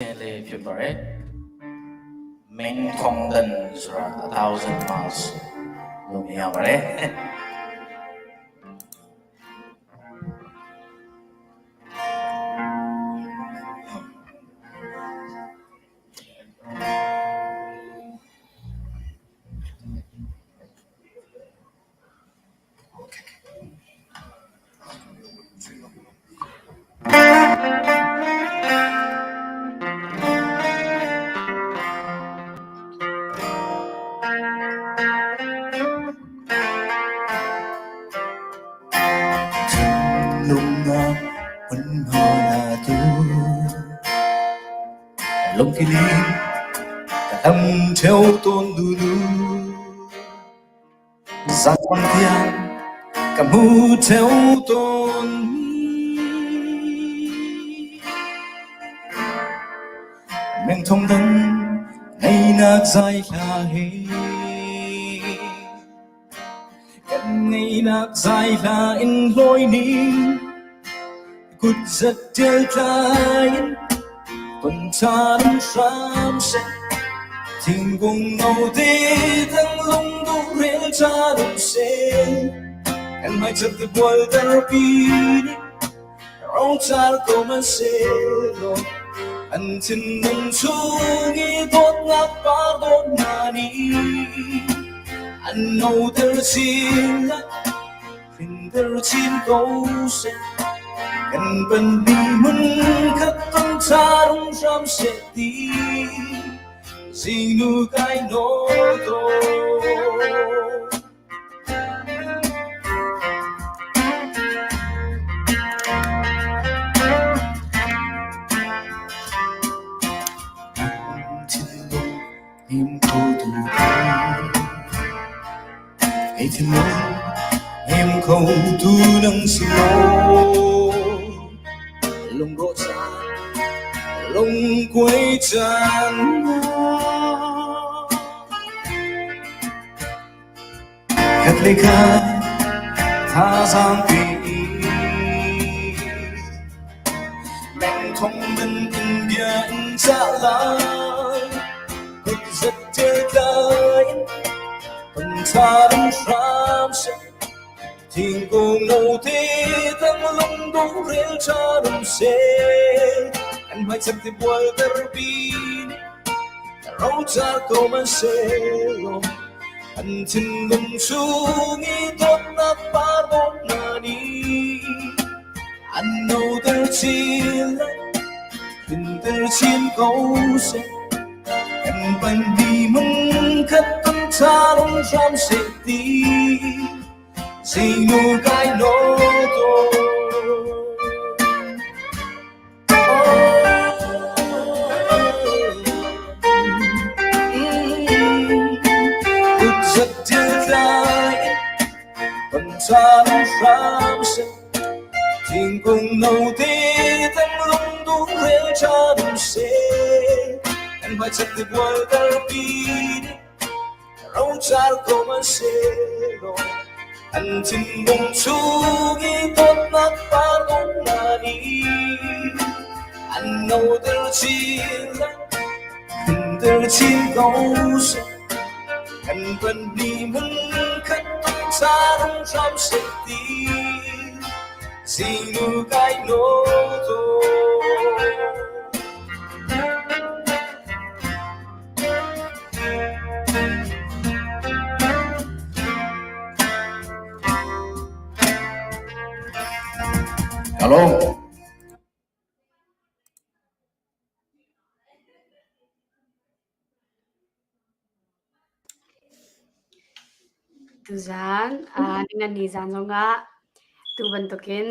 Le Meng thong dan zura 1,000 miles lung re. Thinlung ah hmunhma latu lungthin in ka hlam ṭheo tawn dudu. Zaang tiang ka hmu ṭheo tawnmi. Mengthong dang ngeinak zai hla he kan ngeinak zai hla in hlawi ning kut zat ṭial tlai in ton ṭhan hram seh. Thingkung note tang lungduh rel caan um seh. Kan hmaichak te bual tarpi nih rocar ko man seh law. An thinlung chung i dawtnak par dawt hna nih an noter chin lai. Hrinter chin ko seh. Kan panpi hmun khat ton tha rung hram seh ti. Zingnu kai nawl tawn. Thinlung hnim kho tu Kei thinlung hnem kho tu nang si maw? Lungrawh caan, lungkuai caan Khat le khat thazaang pe i mengthong in bia in cah lai. Kut zat ṭial tlai in ton ṭhan hram seh. Thingkung note tang lungdong rel ṭhan um seh. An hmaichak tibual terpi nih rocar ko man seh law. An thinlung chung i dawtnak par dawt hna nih an noter chin lai, tlinter chin ko seh. Kan panpi hmun khat kan ṭha rung hram seh ti zingnu kai nawl tawn. Kut zat til tlai in kan ṭha rung hram seh. Thingkung note tang lungduh rel ṭha dum seh. Kan hmaichak tibual karpi nih rocar ko man seh law. An thinlung chung i dawtnak par dawt na nih an noter chin lai, tlinter chin ko seh. Kan panpi hmun khat ca rung hram seh ti zingnu kai nawl tawn. Hello. Tuzaan ningani zaan zongah tu bantukin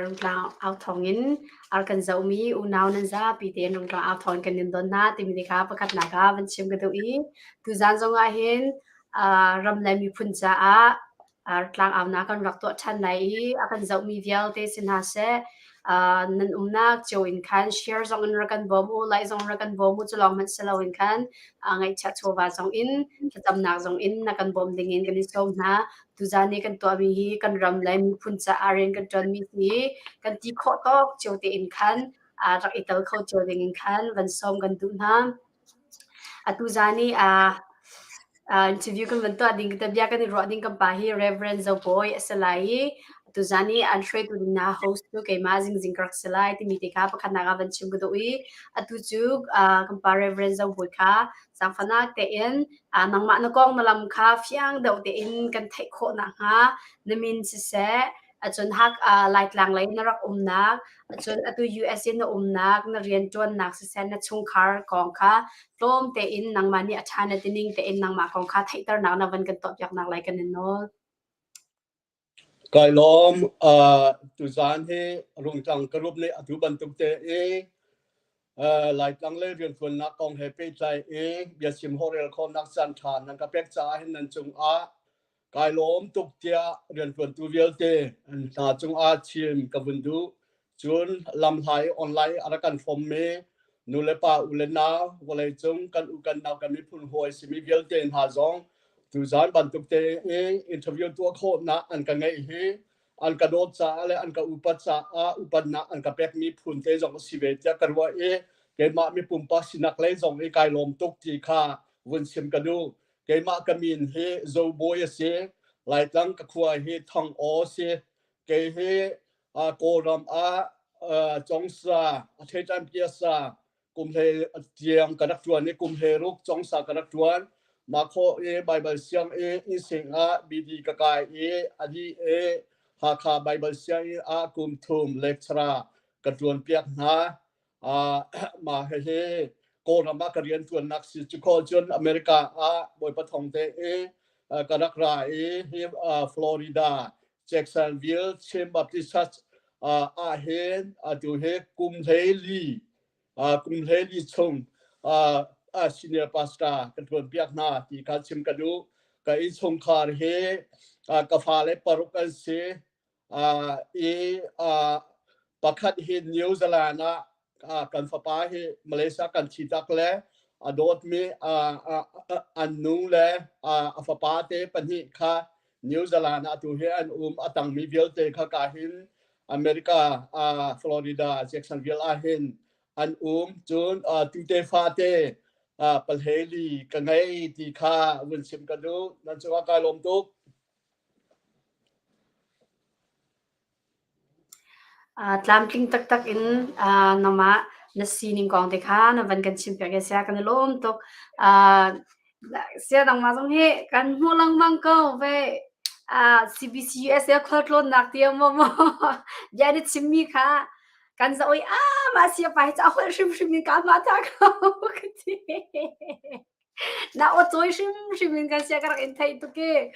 Rungtlang au thawngin ar kan zohmi unau nan zapi tein Rungtlang au thawng kan in don hna timi te kha pakhatnak ah van chim ka duh i tuzaan zongah hin ram le miphun caah tlangaunak kan rak tuah ṭhan lai i a kan zohmi vialte si hna seh, nan umnak cio in khan share zong in rak kan bawm u, like zong rak kan bawm u, cu lawng hmanh si loin khan ngaihchiat chawva zong in thlacamnak zong in na kan bawm ding in kan in sawm hna. Tuzaan i kan tuahmi hi kan ram le miphun caah rian kan ṭuanmi hi kan ti khawh tawk cio tein khan. rak i tel kho cio ding in khan van sawm kan duh hna. Atu zan i interview kan van tuah ding bia kan i ruah ding kan pa hi Reverend Zo Bawi a si lai i atu zan i an hruaitu ding na host cu keimah Zingzing ka rak si lai timi te kha pakhatnak ah van chim ka duh i atu cu kan pa Reverend Zo Bawi kha zaangfahnak tein nangmah na kong na lam kha fiang deuh tein kan theih khawh nakhnga na min siseh Acun hak Laitlang lei na rak umnak, acun atu US in na umnak, na rianṭuannak siseh na chungkhar kong kha tlawm tein nangmah nih a ṭha na tining tein nangmah kong kha theihternak na van kan tuahpiaknak lai kan in nawl. Kai lawm. Tuzaan hi Rungtlang ka rup nih atu bantuk te i Laitlang le rianṭuannak kong he pehtlai i biachim holhrel khawhnak caanṭha nan ka pek caah hin nan cungah Kai lawm tuk tiah rianṭuantu vialte hna cungah chim ka vun duh. Cun lamhla i online a rak kan hrawmmi nulepa u le nau, vawleicung kan u kan nau kan miphun hawi simi vialte hna zong tuzaan bantuk tein interview tuah khawhnak an ka ngeih hi an ka dawt caah le an ka upat caah upatnak an ka pekmi phun te zong a si ve tiah ka ruah i keimah mi pumpak sinak lei zong i kai lawm tuk ti kha vun chim ka duh. Keimah ka min hi Zo Bawi a si. Laitlang ka khua hi Thang Aw a si. Kei hi Kawlram ah Congsa, a theitan piasa, kum hlei tiang ka rak ṭuan i kum hlei ruk Congsa ka rak ṭuan. Mah khawh i Baibal siang i Innsing ah BD ka kai i a dih i Hakha Baibal sianginn ah kum thum lecturer ka ṭuanpiak hna. Mah hihi Kawlram ah ka rianṭuannak si cu khawh cun America ah Bawipa thawng te i ka rak ra i hi Florida Jacksonville Chin Baptist Church ah hin atu hi kum 14 chung senior pastor ka ṭuanpiak hna ti kha chim ka duh. Ka innchungkhar hi ka fale paruk an si. I pakhat hi New Zealand ah kan fapa hi Malaysia kan thi tak le a dawtmi an nu le a fapa te pahnih kha New Zealand ah tu hi an um. A tangmi vialte kha ka hin America Florida Jacksonville ah hin an um. Cun tute fate palheli ka ngei ti kha vun chim ka duh. Nan cungah kai lawm tuk. Tlamtling taktak in nangmah na sining kong te kha na van kan chimpiak i sia kan i lawm tuk. Sia nangmah zong hi kan hmuh lengmang ko ve. CBC USA khualtlawnnak tiang maw maw bia na chimmi kha kan zoh i ah mah sia pa hi cu a holh hrimhrim in ka mah ta ko ka ti. Na aw cawi hrimhrim in kan sia ka rak in theih tuk i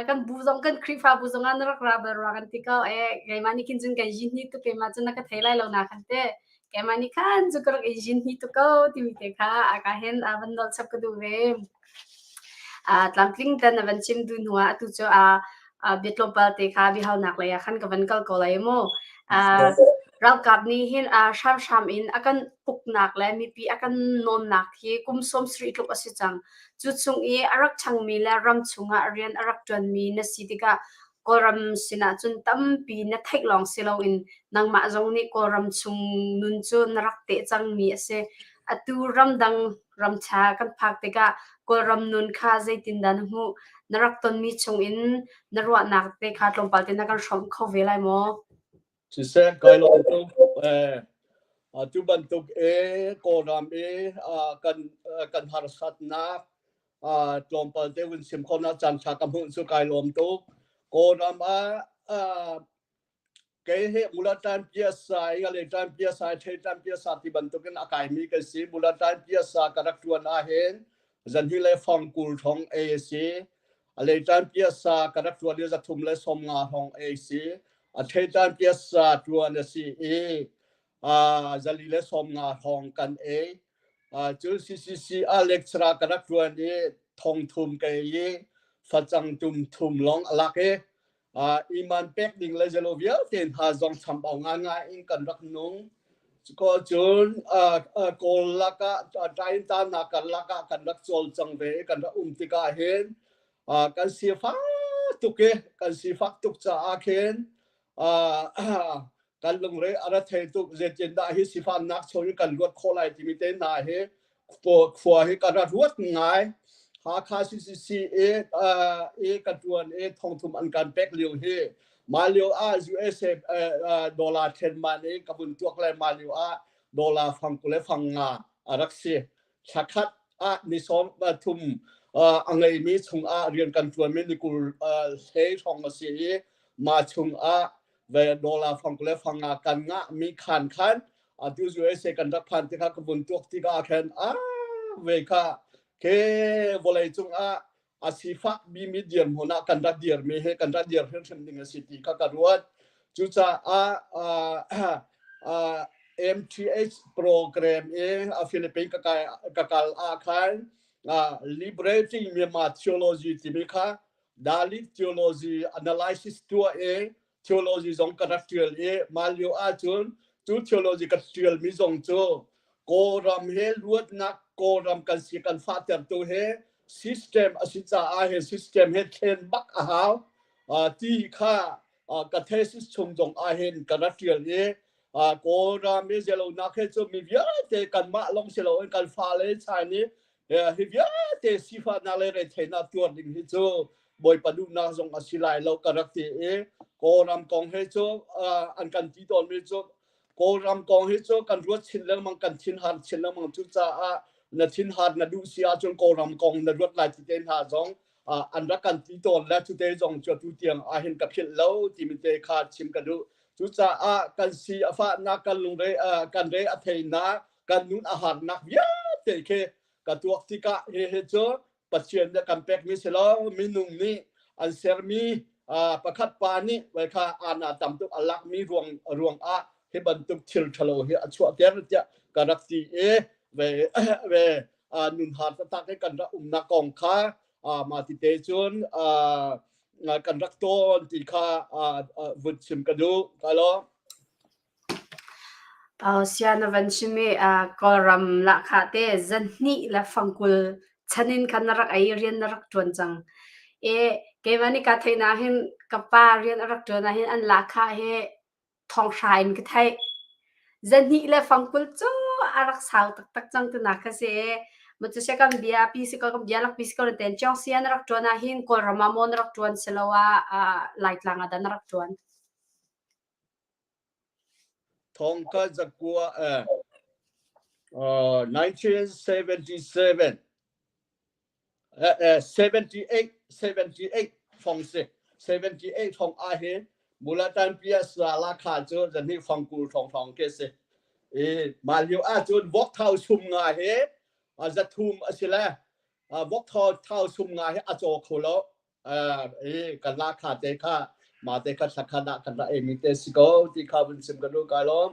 kan bu zong kan Khrihfabu zong ah na rak ra bal rua kan ti ko. E keimah nih khin cun kan yin hni tuk keimah cun na ka thei lai lo na khan te. Keimah nih khan cu ka rak in yin hni tuk ko timi te kha a ka hen a van nolh chap ka duh ve. Tlamtling ten a van chim duh hnu ah atu cu bia tlawmpal te kha biahalnak lei ah khan ka van kal ko lai mu. Ralkap nih hin hramhram in a kan uknak le mipi a kan nawnnak hi kum 70 tluk a si cang. Cu chung i a rak ṭhangmi le ram chungah rian a rak ṭuanmi na si tikah Kawlram sinah cun tampi na theih lawng si loin nangmah zong nih Kawlram chung nun cu na rak teh cangmi a si. Atu ramdang ramṭha kan phak tikah Kawlram nun kha zeitindah na hmuh? Na rak tonmi chungin na ruahnak te kha tlawmpal te na kan hrawmh kho ve lai maw? Siseh, kai lawm tuk. Atu bantuk i Kawlram i kan harsatnak tlawmpal te vun chim khawhnak caan ṭha ka hmuh cu kai lawm tuk. Kawlram ah kei hi Mulatan PSI, Ngaletan PSI, Theitan PSI ti bantukin a kaimi ka si. Mulatan PSI ka rak ṭuan ahhin zanhi le fang 20 thong ei a si. A leitan PSI ka rak ṭuan i 350 hong ei si. A theitan PSI ṭuan a si i 450 hong kan ei. Cun CCC ah lecturer ka rak ṭuan i 3000 ka ei i facang tum thum lawng a lak i iman pek ding le zelo vialte hna zong chambau ngaingai in kan rak nung. Cuko cun Kawl lakah Tainta nak karlak ah kan rak cawlcang ve i kan rak um tikah hin kan sifak tuk i kan sifak tuk caah khin. Kan lungre a ra thei tuk. Zeitindah hi sifahnak chung in kan luat khawh lai timi te hna hi khua hi ka ra ruat ngai. Hakha CCC i i ka tuan i thongthum an kan pek lio hi mah lio ah USA dollar thlen man i ka vun tuak le mah lio ah dollar fang 20 le fang nga a rak si. Thlakhat ah ni 30 a ngeimi chungah rian kan ṭuanmi ni 20 hlei hrawng a si i mah chungah ve dollar fang 20 le fang nga kan ngahmi khan khan atu USA kan rak phan tikah ka vun tuak tikah khan ah ve kha ke vawlei cungah a sifak bimi dirhmun ah kan rak dirmi he kan rak dir hrimhrim ding a si ti kha ka ruat. Cucaah uh, MTH program i a Philippines ka kai ka kal ah khan uh, liberating Myanmar theology timi kha Dalit theology analysis tuah i theology zong ka rak ṭial i mah lio ahcun cu theology ka ṭialmi zong cu Kawlram he luatnak Kawlram kan si kan fahtertu he system a si caah he system he thlen bak a hau ti kha ka thesis chung zong ahhin ka rak ṭial i Kawlram i zelonak he cu mi vialte kanmah lawng si loin kan fale chai nih hi vialte sifahnak le retheihnak tuar ding hi cu Bawipa duhnak zong a si lai lo ka rak ti i Kawlram kong he cu an kan ti tawnmi cu Kawlram kong hi cu kan ruat chin lengmang kan thinhar chin lengmang cu caah na thinhar na duh si ahcun Kawlram kong na ruat lai ti te hna zong an rak kan ti tawn le cu te zong cu atu tiang ahhin ka philh lo timi te kha chim ka duh. Cucaah kan si a fahnak kan lungre kan re a theinak kan nun a harnak vialte khi ka tuak tikah hihi cu Pathian nih kan pekmi si lo minung nih an sermi pakhat pa nih wai kha ana tam tuk a lakmi ruang ruang ah hi bantuk thil ṭhalo hi a chuahter tiah ka rak ti i ve ve nun har taktak i kan rak umnak kong kha mah ti te cun kan rak tawn ti kha vun chim ka duh ka lawm. Sia na van chim i Kawlram lahkhah te zahnih le fangkul chan in khan na rak ei i rian na rak ṭuan cang. I keimah nih kaa theih nak hin ka pa rian a rak ṭuan ahhin an lahkhah hi thonghra in ka theih. Zahnih le fangkul cu a rak sau taktak cang tinak kha si i Macusia kan bia pi si ko kan bia lak pi si ko na ten Chiang sia na rak ṭuan ahhin Kawlram ah maw na rak ṭuan siloah Laitlang ah dah na rak ṭuan? Thongka zakua 1977 78 78 fong si 78 fong a hi mulatan pia sala kha cu zani fong kul thong thong ke si i ma liu a cun vok thau sum nga he zathum asile vok thau thau sum nga he a chaw kho lo i kan la kha te kha ma te kha thlakhat ah kan ra emi te si ko ti kha vun sim ka duh kai lawm.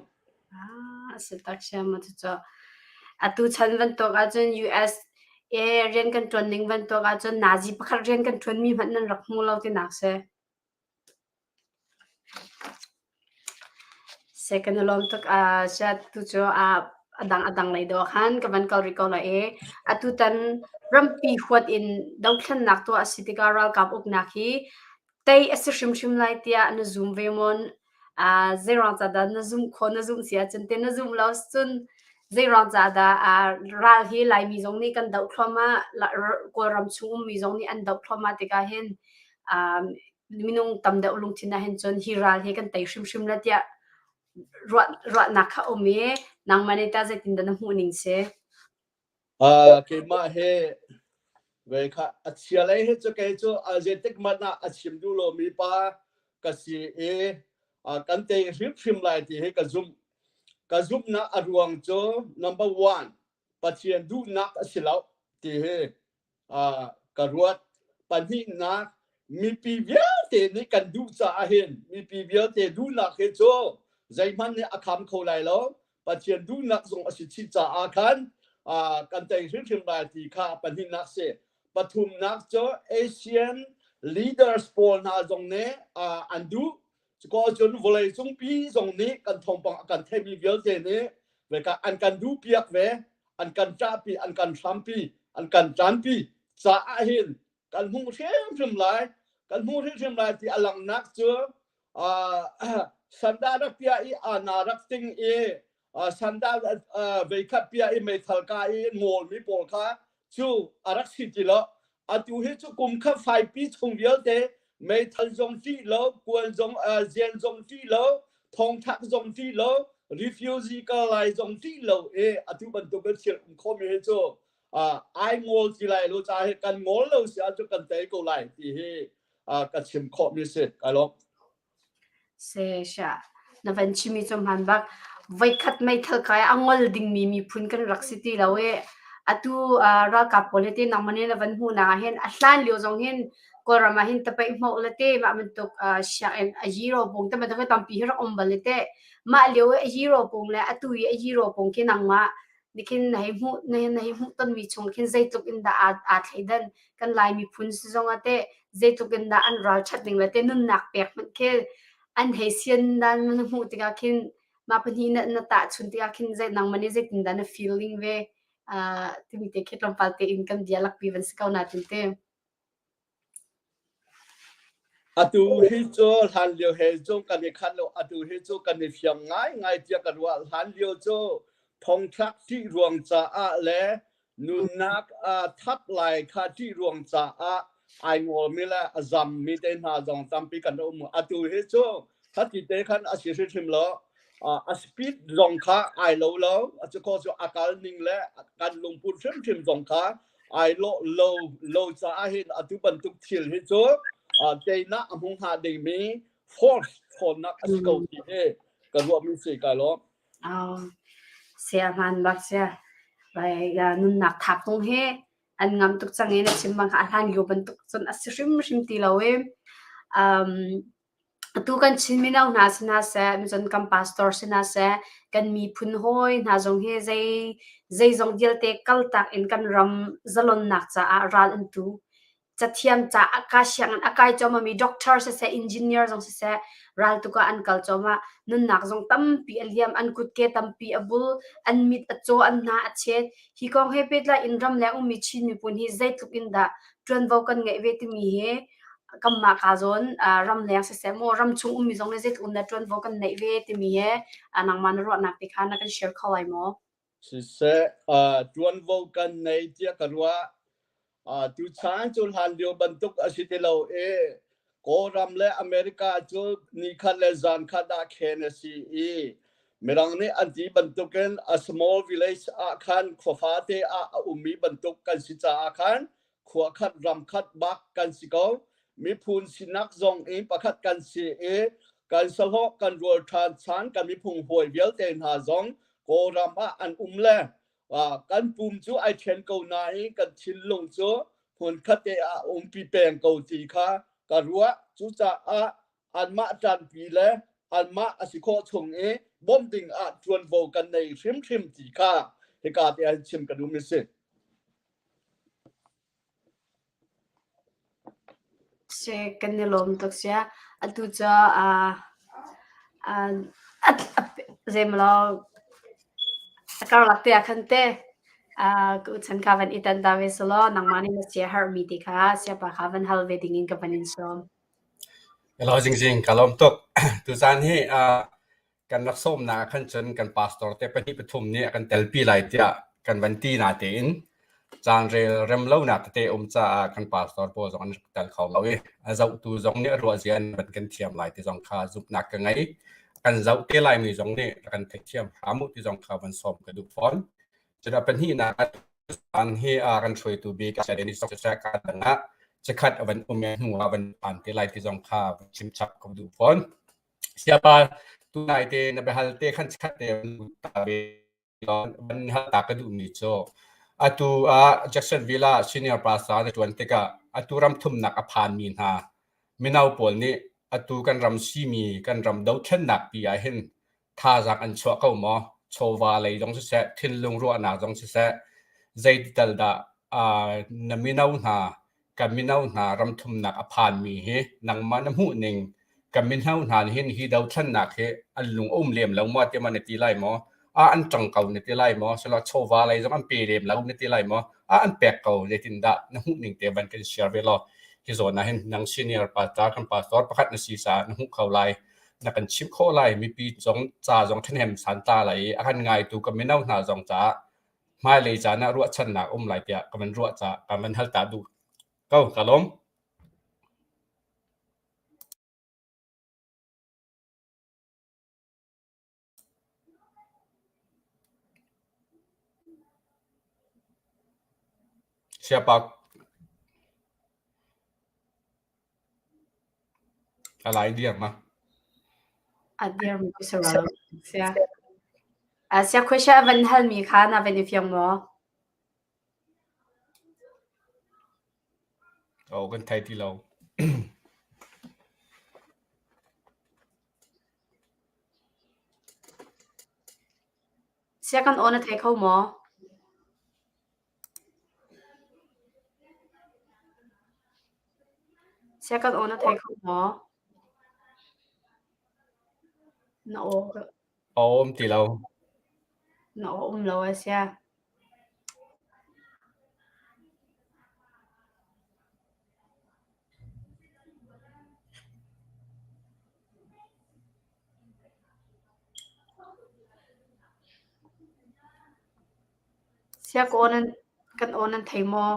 Ah, si tak siam cu atu chan bantuk ahcun US e rian kan ṭuan ning bantuk ahcun nazi pakhat rian kan ṭuan mi hmanh nan rak hmu lo tinak si. Seh kan i lawm tuk. Tu cu a dang a dang lei dawh khan ka van kal rih ko lai i atutan rampi huat in dothlennak tuah a si tikah ralkap uknak hi tei a si hrimhrim lai tiah na zum ve maw? Zeiruang ca dah na zumh khawh? Na zumh si ahcun teh na zumh lo cun zeiruang ca dah ral hi Laimi zong nih kan doh thluahmah, Kawlram chung ummi zong nih an doh thluahmah tikah hin minung tam deuh lungthin ah hin cun hi ral hi kan tei hrimhrim la tiah ruah ruahnak kha um i nangmah nih tah zeitindah na hmuh ning si? Keimah he ve kha a chia lei he cu kei cu zeitik hmanh ah a chim duh lomi pa ka si i kan tei hrimhrim lai ti hi ka zumh. Ka zumhnak a ruang cu number one Pathian duhnak a si lo ti hi ka ruat. Pahnihnak, mipi vialte nih kan duh caah hin mipi vialte duhnak hi cu zeihmanh nih a kham kho lai lo. Pathian duhnak zong a si chih caah khan kan tei hrimhrim lai ti kha pahnihnak si. Pathumnak cu Asian leaders pawl hna zong nih an duh. Cuko cun vawlei cungpi zong nih kan thawngpang a kan theimi vialte nih an kan duh piak ve. An kan ṭahpi, an kan hrampi, an kan ṭanpi caah hin kan hmuh hrimhrim lai. Kan hmuh hrimhrim lai ti a langhnak cu uh, Sandah rak piah i ana rak ting i sandah veikhat piah i meithal ka i ngawlmi pawl kha cu a rak si ti lo. Atu hi cu kum khat faipi chung vialte meithal zong ṭih lo, kuan zong zian zong ṭih lo, thongthak zong ṭih lo, refugee kal lai zong ṭih lo i atu bantuk in thil um khomi hi cu ai ngawl ti lai lo ca hi kan ngawl lo si ahcun kan tei ko lai ti hi ka chim khawhmi si. Ka lawm. Seh na van chimmi cu hmaan bak. Voikhat meithal kai a ngol dingmi miphun kan rak si ti lo i atu ralkap pawl hi te nangmah nih na van hmuhnak ah hin a hlan lio zong hin Kawlram ah hin tapaih hmoh le te mah bantuk sianginn a yiro pung te bantuk hi tampi hi rak um bal i te mah lio i a yiro pung le atu i a yiro pung khi nangmah nikhin na hei hmuh na hei hmuh tonmi chung khin zeitluk in dah aa aa thleidan kan Lai miphun si zong ah teh zeitluk in dah an ralṭhat ning le te nunnak pek hmanh khi an hei sian dan na hmuh tikah khin mah pahnih na na tahchun tikah khin zei nangmah nih zeitin dah na feeling ve uh, timi te khi tlawmpal tein kan bia lakpi van si ko na tin te. Atu hi cu hlan lio he cun kan i khat lo. Atu hi cu kan i fiang ngaingai tiah ka ruah. Hlan lio cu thongthlak ṭih ruang caah le nunnak thap lai kha ṭih ruang caah ai ngawlmi le a zammi te hna zong tampi kan um. Atu hi cu khati te khan a si hrimhrim lo. A speed zong kha ai lo lo. A cu cu a kal ning le kan lungput hrimhrim zong kha ai lawh lo lo caah hin atu bantuk thil hi cu teinak a hmu hnga dingmi force ṭhawnnak a si ko ti hi ka ruahmi si kai lawm. Oh, sia hmaan bak sia. Bai nunnak thap tung hi an ngam tuk cang i na chim bang kha a hlan lio bantuk cun a si hrimhrim ti lo i um Atu kan Chin mino hna si hna seh, cun kan pastor si hna seh, kan miphun hawi hna zong hi zei zeizong vialte kaltak in kan ram zalonnak caah ral an tu. Cathiam caah ka sianginn a kai cuahmahmi doctor siseh, engineer zong siseh, raltuk ah an kal cuahmah. Nunnak zong tampi a liam, an kutke tampi a bul, an mit a caw, an hna a chet. Hi kong he pehtlai in ramleng ummi Chin miphun hi zeitluk in dah ṭuanvo kan ngeih ve timi hi kanmah kaa zawn ramleng siseh maw ramchung ummi zong nih zeitluk in dah ṭuanvo kan neih ve timi he nangmah na ruahnak te kha na kan share kho lai maw? Siseh, ṭuanvo kan nei tiah ka ruah. Tuchan cu hlan lio bantuk a si ti lo i Kawlram le America cu nikhat le zankhat ah khen a si i Mirang nih an ti bantukin a small village ah khan khuafa te ah a ummi bantuk kan si caah khan khua khat ram khat bak kan si ko. Miphun sinak zong in pakhat kan si i kan sahlawh kan rual ṭhan chan kan miphung hawi vialte hna zong Kawlram ah an um le kan pum cu ai ṭhen ko nain kan thinlung cu hmunkhat te ah umpi peng ko ti kha ka ruah. Cucaah anmah ṭanpi le anmah a si khawh chung i bawmh ding ah ṭuanvo kan nei hrimhrim ti kha hika te ah chim ka duhmi si. Si kan i lawm tuk sia. Atu cu zeimaw a karlak te ah khan te ka uchan kha van i tan ta ve selaw nangmah nih na sia herhmi te kha siapa kha van hal ve ding in ka van in sawm. Hello Jing ka lawm tuk. Tuzaan hi kan rak sawmnak ah khan cun kan pastor te pahnih pathum nih a kan telpi lai tiah kan van ti natein caan rel rem lonak tete um caah kan pastor pawl zong an rak tel kho lo i a zohtu zong nih a ruah zia an van kan thiam lai ti zong kha zumhnak ka ngei. Kan zoh te laimi zong nih kan theihthiam hram u ti zong kha van sawm ka duh fawn. Cun a pahnihnak ah hi a kan hruaitu bik Dennis siseh ka dang ah chikkhat a van um i hnu ah van phan te lai ti zong kha van chim chap ka duh fawn. Siapa tunai te na biahal te khan chikkhat te ta ve van hal ta ka duhmi cu atu ah Jacksonville ah senior pastor na ṭuan tikah atu ram thumnak a phanmi hna mino pawl nih atu kan ram simi kan ram dothlennak pi ah hin thazaang an chuah ko maw? Chawva lei zong siseh, thinlung ruahnak zong siseh, zeital dah na mino hna, kan mino hna ramthumnak a phanmi hi nangmah na hmuh ning kan mino hna nih hin hi dothlennak hi an lung a um lem lo maw tiah na ti lai maw? Ah an ṭang ko na ti lai maw? Silo chawva lei zong an pe lem lo na ti lai maw? Ah an pek ko zeitindah na hmuh ning te van kan share ve law. Hi zawn ah hin nang senior pastor kan pastor pakhat na si caah na hmuh kho lai. na kan chimh khawh lai mipi zong ca zong ṭhahnem san ta lai i a kan ngaitu ka mino hna zong caah hmailei caan ah ruahchannak um lai tiah ka van ruah caah ka van hal ta duh ko ka lawm. Siapak a lai diam ma? A diam ku saro. Sia. A sia question a van hal mi kha na van i fiang maw? Oh, kan thei ti lo. Sia kan aw na thei kho maw? Sia kan aw na thei kho maw? Na aw Aw um ti lo. Na aw um lo a sia. Sia ka aw nan kan aw nan thei maw?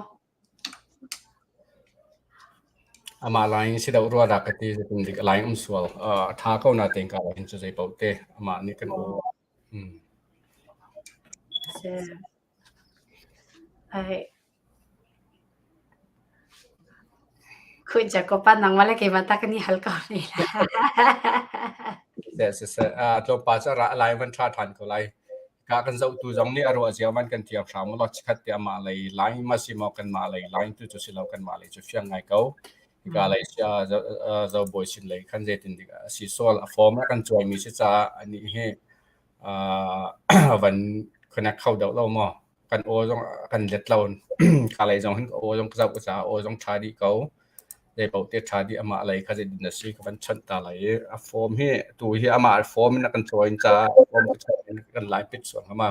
Amah line si deuh rua dah ka ti zeitin dik a line um sual. A ṭha ko na tein ka hin cu zei paoh te amah nih kan aw. Sia. Ai. Khun Jacob nangmah le keimah ta kan i hal ko ne la. Siseh siseh tlawmpal cu a lai van ṭha ṭhan ko lai. Ka kan zohtu zong nih a ruah cia van kan thiam hram law chikkhat te amah lei lai ma si maw kanmah lei lai tu cu si lo kanmah lei cu fiang ngai ko. Hika lei sia zo bawi sin lei khan zeitin dik a si sual a form a kan cuaimi si caah anih hi van connect kho deuh lo maw? Kan aw zong kan let lo. Ka lei zong hin ka aw zong ka zoh caah aw zong ṭha dih ko. Zei paoh te ṭha dih amah lei kha zeitin a si ka van chawnh ta lai i a form hi tu hi amah form in a kan cawi caah form ka chawnh in kan lai pit sual hnga ma.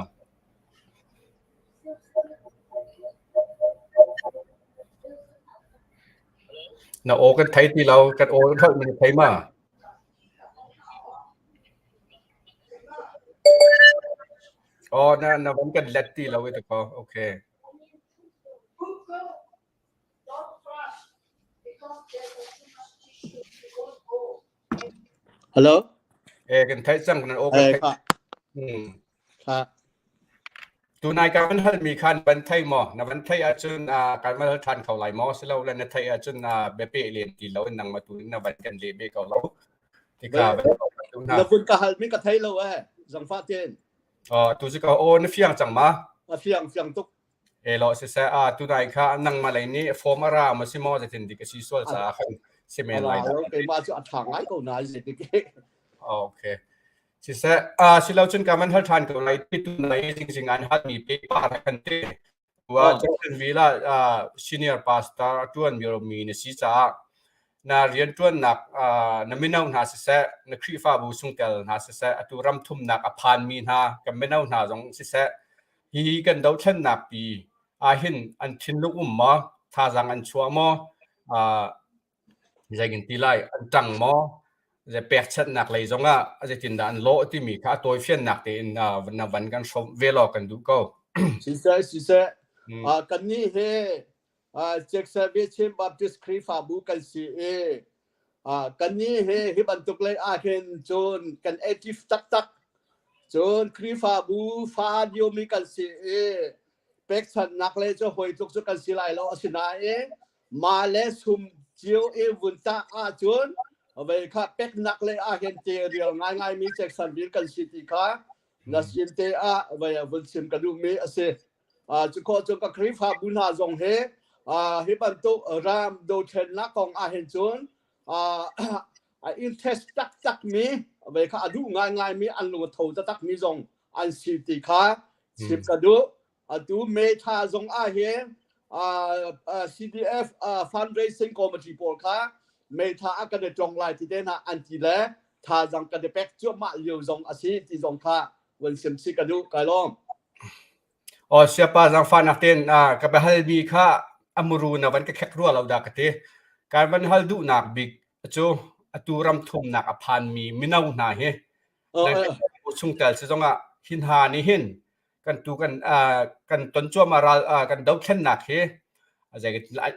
Na aw kan thei ti lo, kan aw kan holh na thei ma? Oh, na na van kan let ti lo i ta ko. Okay. Hello. Eh kan theih cang kan aw kan Eh theih. kha Hmm. kha Tunai ka van halmi kha na van thei maw? Na van theih ahcun ah kan van hal ṭhan kho lai maw? Silo le na theih ahcun ah biapeh len ti lo in nangmah tu in na van kan leh ve ko lo. Tikha van Na vun ka halmi ka thei lo eh. Zangfah tein. Oh, tu cu ka aw na fiang cang ma? A fiang fiang tuk. E lo siseh ah tunai kha nangmah lei nih form a ra ma si maw zeitin dik a si sual caah khan si men lai dah. Keimah cu a ṭha ngai ko na zeitik. Okay. Siseh, ah silo cun ka man hal ṭhan ko lai ti tu nai jing an hal mi pe pa khan te. Wa Jacksonville ah senior pastor a ṭuan mi mi na si caah na rianṭuannak na mino hna siseh, na Khrihfabu chungtel hna siseh, atu ram thumnak a phanmi hna kan mino hna zong siseh, hihi kan dothlennak pi ahhin an thinlung um maw, thazaang an chuah maw, zeitin ti lai, an ṭang maw, zei pekchanhnak lei zongah zeitindah an lawh timi kha a tawifiannak tein na van kan hrawmh ve law kan duh ko. Siseh, siseh, kannih he Jacksonville Chin Baptist Khrihfabu kan si i kannih hi hi bantuk lei ahhin cun kan active taktak. Cun Khrihfabu fa diomi kan si i pekchanhnak lei cu hawi tluk cu kan si lai lo. Asinain mah le sum cio i vun tah ahcun vei kha peknak lei ahhin te rial ngaingaimi Jacksonville kan si ti kha na sin te ah vei vun chim ka duhmi a si. Cu khawh cu ka Khrihfabu hna zong hi hi bantuk ram dothlennak kong ahhin cun a interest taktakmi vei kha a duh ngaingaimi an lung a tho taktakmi zong an si ti kha chim ka duh. Atu May thla zong ahhin CDF fundraising committee pawl kha May thla ah kan i tong lai ti te hna an ti le thazaang kan i pek cuahmah lio zong a si ti zong kha vun sim si ka duh kai lawm. Aw siapa zaangfahnak tein ka biahalmi kha a muru na van ka khek rua lo dah ka ti. Kan van hal duhnak bik cu Atu ram thumnak a phanmi mino hna hi chungtel si zongah hin ha nih hin kan tu kan kan ton cuahmah ral kan dothlennak hi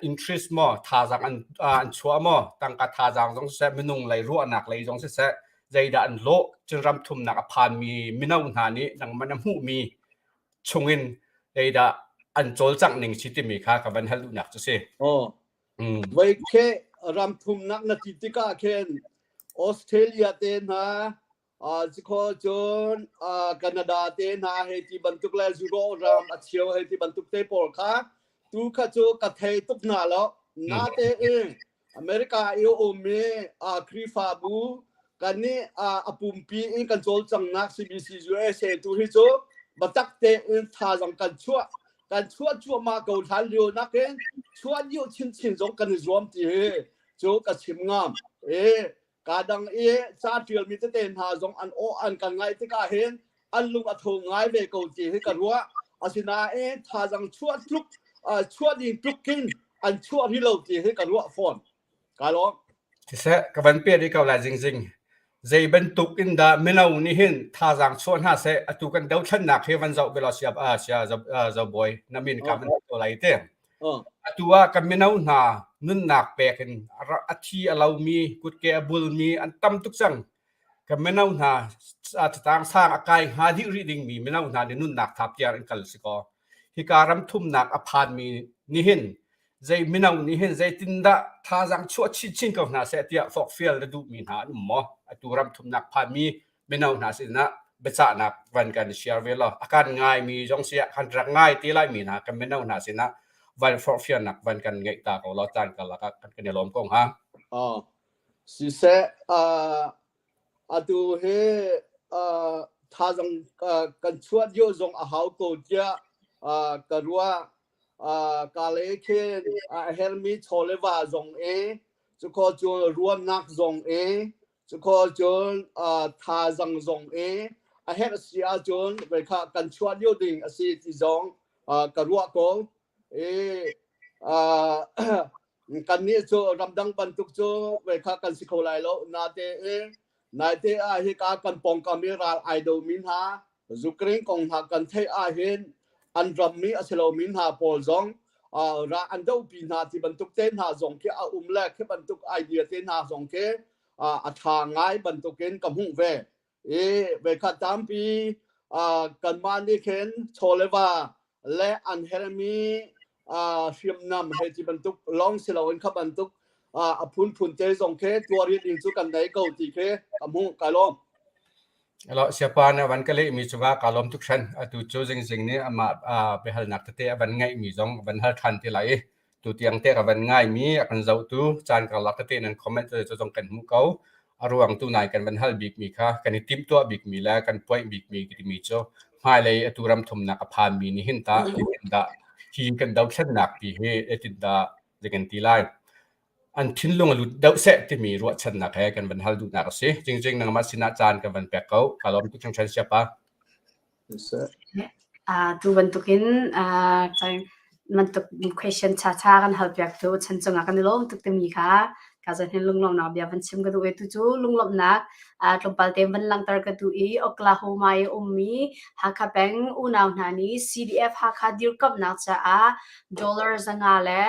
interest maw thazaang an an chuah maw tangka thazaang zong siseh minung lei ruahnak lei zong siseh zeidah an lawh cun ram thumnak a phanmi mino hna nih nangmah na hmuhmi chungin zeidah an cawlcangh ning si timi kha ka van hal duhnak cu si. Oh. Mm. Voi khe ram thumnak na ti tikah khin Australia te hna Cikhaw cun Canada te hna hei ti bantuk le Europe ram a cheu hei ti bantuk te pawl kha tu kha cu ka thei tuk hna lo. Natein America i a ummi Khrihfabu kan nih a pumpi in kan cawlcanghnak CBC USA tu hi cu biatak tein thazaang kan chuah kan chuah cuahmah ko hlan lio nakin chuah lio chinchin zong kan i zuam ti hi cu ka chim ngam. E Ka dang i ca ṭialmi tete hna zong an aw an kan ngaih tikah hin an lung a tho ngai ve ko ti hi ka ruah. Asinain thazaang chuah tluk chuah ding tluk khin an chuah rih lo ti hi ka ruah fawn. Ka lawm. Siseh, ka van peh rih ko lai zingzing. Zei bantuk in dah mino nih hin thazaang chuah hna seh atu kan dothlennak hi van zoh belaw sia sia zobawi na min ka van ko lai te. Atu ah kan mino hna nunnak pek in a thi a lomi, kutke a bulmi an tam tuk cang. Kan mino hna catang sang a kai hnga dih rih dingmi mino hna nih nunnak thap tiang in kal si kaw. Hika ram thumnak a phanmi nihin zei mino nih hin zeitindah thazaang chuah chinchin ko hna seh tiah forhfial na duhmi hna an um maw? Atu ram thumnak phanmi mino hna sinah biacahnak van kan share ve law a kan ngaimi zong si ah kan rak ngai te lai mi hna kan mino hna sinah van forhfialnak van kan ngeih ta ko law caan karlak ah kan i lawm ko hnga. Oh. Siseh uh, atu hi uh, thazang uh, kan chuah dio zong a hau ko tiah uh, ka ruah uh, ka le khin a hermi chawle va zong e cukho cu ruannak zong e Cukhawh cun thazaang zong i a herh si ahcun voikha kan chuah lio ding a si ti zong ka ruah ko. I kannih cu ramdang bantuk cu voikha kan si kho lai lo. Natein naite ah hika kan pawngkam i ral ai domi hna Ukraine kong hna kan theih ahhin an rammi a si lomi hna pawl zong ra an dohpi hna ti bantuk te hna zong khi a um le khi bantuk idea te hna zong khi a ṭha ngai bantukin ka hmuh ve. I voikhat tampi kanmah nih khin chaw le va le an hermi hriamnam he ti bantuk lawng si loin kha bantuk a phunphun te zong khi tuarin ding cu kan nei ko ti khi ka hmuh ka lawm. Alo siapa na van ka lehmi cungah kaa lawm tuk hran. Atu cu zingzing nih amah biahalnak tete a van ngeihmi zong a van hal ṭhan te lai i tutiang te ka van ngaimi a kan zohtu caan karlak tete nan comment cu zong kan hmuh ko. A ruang tu nai kan van hal bikmi kha kan i timhtuah bikmi le kan point bikmi timi cu hmailei atu ram thumnak a phanmi nih hin tah dah hi kan dothlennak ti hi dah kan ti lai. An thinlung a lut deuh seh timi ruahchannak he kan van hal duhnak a si. Jingzing nangmah sinah caan kan van pek ko. Ka lawm tuk hringhran siapa. Tu bantukin bantuk question cha cha kan hal piak tu chan cungah kan i lawm tuk timi kha ka zan hin lunglawmhnak bia van chim ka duh i tu cu lunglawmhnak tlawmpal te van langhter ka duh i Oklahoma i ummi Hakha peng unau hna nih CDF Hakha dirkamhnak caah dollar 500 le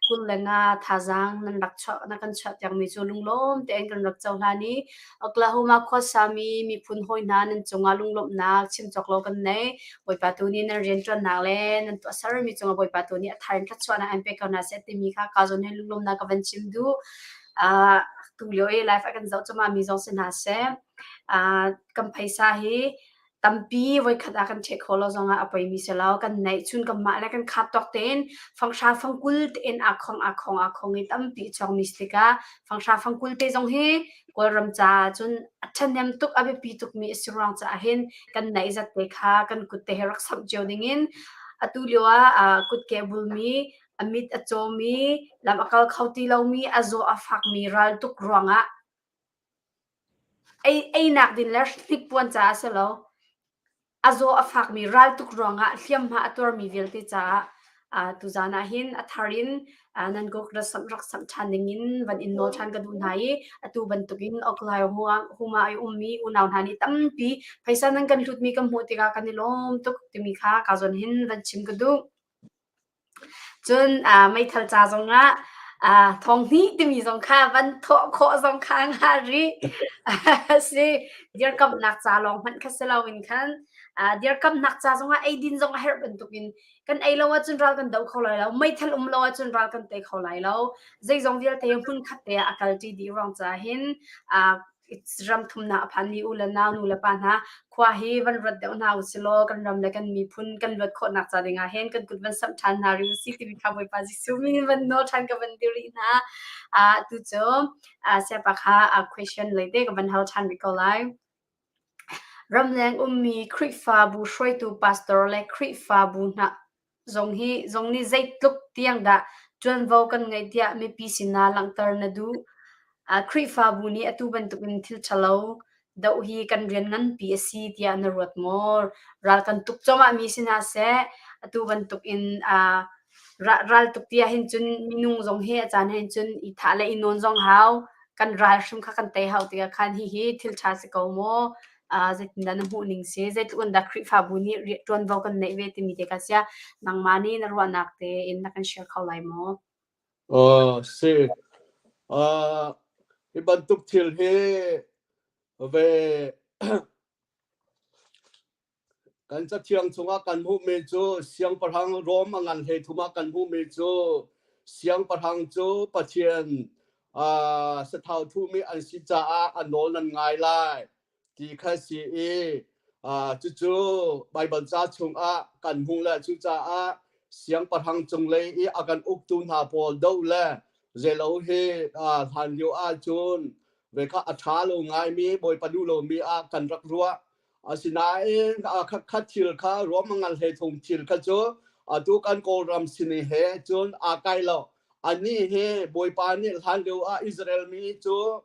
25 thazaang nan rak chuah na kan chuah piakmi cu lunglawm tein kan rak cohlan i Oklahoma khuasami miphun hawi hna nan cungah lunglawmhnak chim cawk lo kan nei. Bawipa tu nih nan rianṭuannak le nan tuahsermi cungah Bawipa tu nih a thar in thluachuahnak an pek ko hna seh timi kha ka zawn hin lunglawmhnak ka van chim duh. Uh, tu lio i live a kan zoh cuahmah mi zong si hna seh. Uh, kan phaisa hi Tampi voikhat ah kan ṭheh khawh lo zongah a poimi si lo. Kan neih chun kanmah le kan khat tawk tein fanghra fangkul tein aa khong aa khong aa khong i tampi a chuakmi si tikah fanghra fangkul te zong hi Kawlram caah cun a ṭhahnem tuk a biapi tukmi a si ruang caah hin kan neih zat te kha kan kut te he rak samh cio dingin atu lio ah kutke a bulmi a mit a cawmi lam a kal kho ti lomi a zaw a fakmi raltuk ruangah Einak din le hnikpuan caah a si lo. A zaw a fakmi raltuk ruangah hliamhma a tuarmi vialte caah. Tuzaan ah hin a thar in nan guk rak samh ṭhan dingin van in nawl ṭhan ka duh hna i atu bantukin Oklahoma i ummi unau hna nih tampi phaisa nan kan hlutmi kan hmuh tikah kan i lawm tuk timi kha ka zawn hin van chim ka duh. Cun meithal ca zongah thong hnih timi zong kha van thawh khawh zong kha ngah rih. Si dirkamhnak ca lawng hmanh kha si loin khan dirkamhnak ca zongah eidin zong a herh bantukin kan ei lo ahcun ral kan do kho lai lo meithal um lo ahcun ral kan tei kho lai lo zeizong vialte hmun khat te ah a kal ṭi dih ruang caah hin ram thumnak a phanmi u le nau nu le pa hna khua hi van ruat deuh hna u silaw kan ram le kan miphun kan luat khawhnak ca ding ah hin kan kut van samh ṭhan hna rih u si timi kha Bawipa Jesuh min in van nawl ṭhan ka van dir rih hna. Tu cu siapa kha question lei te ka van hal ṭhan rih ko lai. Ramleng ummi Khrihfabu hruaitu pastor le Khrihfabu hna zong hi zong nih zeitluk tiang dah ṭuanvo kan ngeih tiah mipi sinah langhter na duh? Khrihfabu nih atu bantukin thil ṭhalo doh hi kan rian nganpi a si tiah na ruat maw? Ral kan tuk cuahmahmi si hna seh, atu bantukin ral tuk ti ahhin cun minung zong hi a caan ahhin cun i thah le i nawn zong hau. Kan ral hrim kha kan tei hau tikah khan hihi thil ṭha si ko maw? Zeitindah na hmuh ning si? Zeitluk in dah Khrihfabu nih ṭuanvo kan neih ve timi te kha sia nangmah nih na ruahnak tein na kan share kho lai maw? Uh, si. Uh, hi bantuk thil hi ve Kan cathiang chungah kan hmuhmi cu siangpahrang Rom a ngan 13 ah kan hmuhmi cu siangpahrang cu Pathian uh, sathau thumi an si caah a nawl nan ngai lai ti kha si i uh, cucu Baibal ca chungah kan hmuh le cucaah siangpahrang cunglei i a kan uktu hna pawl doh le zelo hi uh, hlan lio ahcun ve kha a ṭha lo ngaimi Bawipa duh lomi ah kan rak ruah Asinain khatkhat thil kha ruamngan hlei thung thil kha cu atu kan Kawlram sini he cun aa kai lo. Anih hi Bawipa nih hlan lio ah Israel mi cu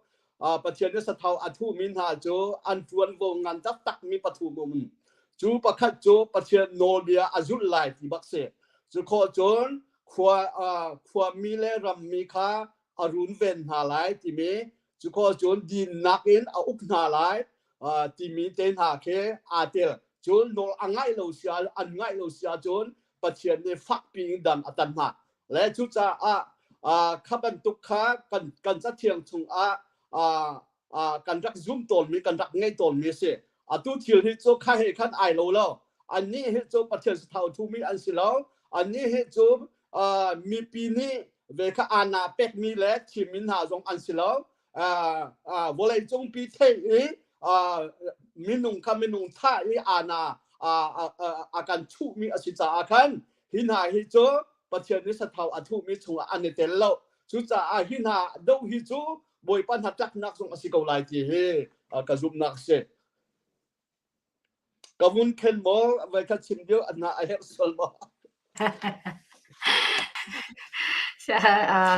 Pathian nih sathau a thuhmi hna cu an ṭuanvo ngan taktakmi pathum um. Cu pakhat cu Pathian nawlbia a zulh lai ti bak si. Cu khawh cun khua khuami le rammi kha a runven hna lai timi cu khawh cun dinnak in a uk hna lai timi te hna khi aa tel. Cun nawl a ngaih lo si an ngaih lo si ahcun Pathian nih fakpi in dan a tan hna. Le cucaah kha bantuk kha kan kan cathiang chungah kan rak zum tawnmi kan rak ngei tawnmi a si. Atu thil hi cu kha he khan ai lo lo. Annih hi cu Pathian sathau thumi an si lo. Annih hi cu mipi nih ve kha ana pekmi le thimmi hna zong an si lo. Vawleicung pi theih i minung kha minung thah i ana a kan chuhmi a si caah khan hi hna hi cu Pathian nih sathau a thuhmi chungah an i tel lo. Cucaah hi hna doh hi cu Bawipa hnatlaknak zong a si ko lai ti hi ka zumhnak a si. Ka vun khen maw voi khat chim deuh na a herh sual maw?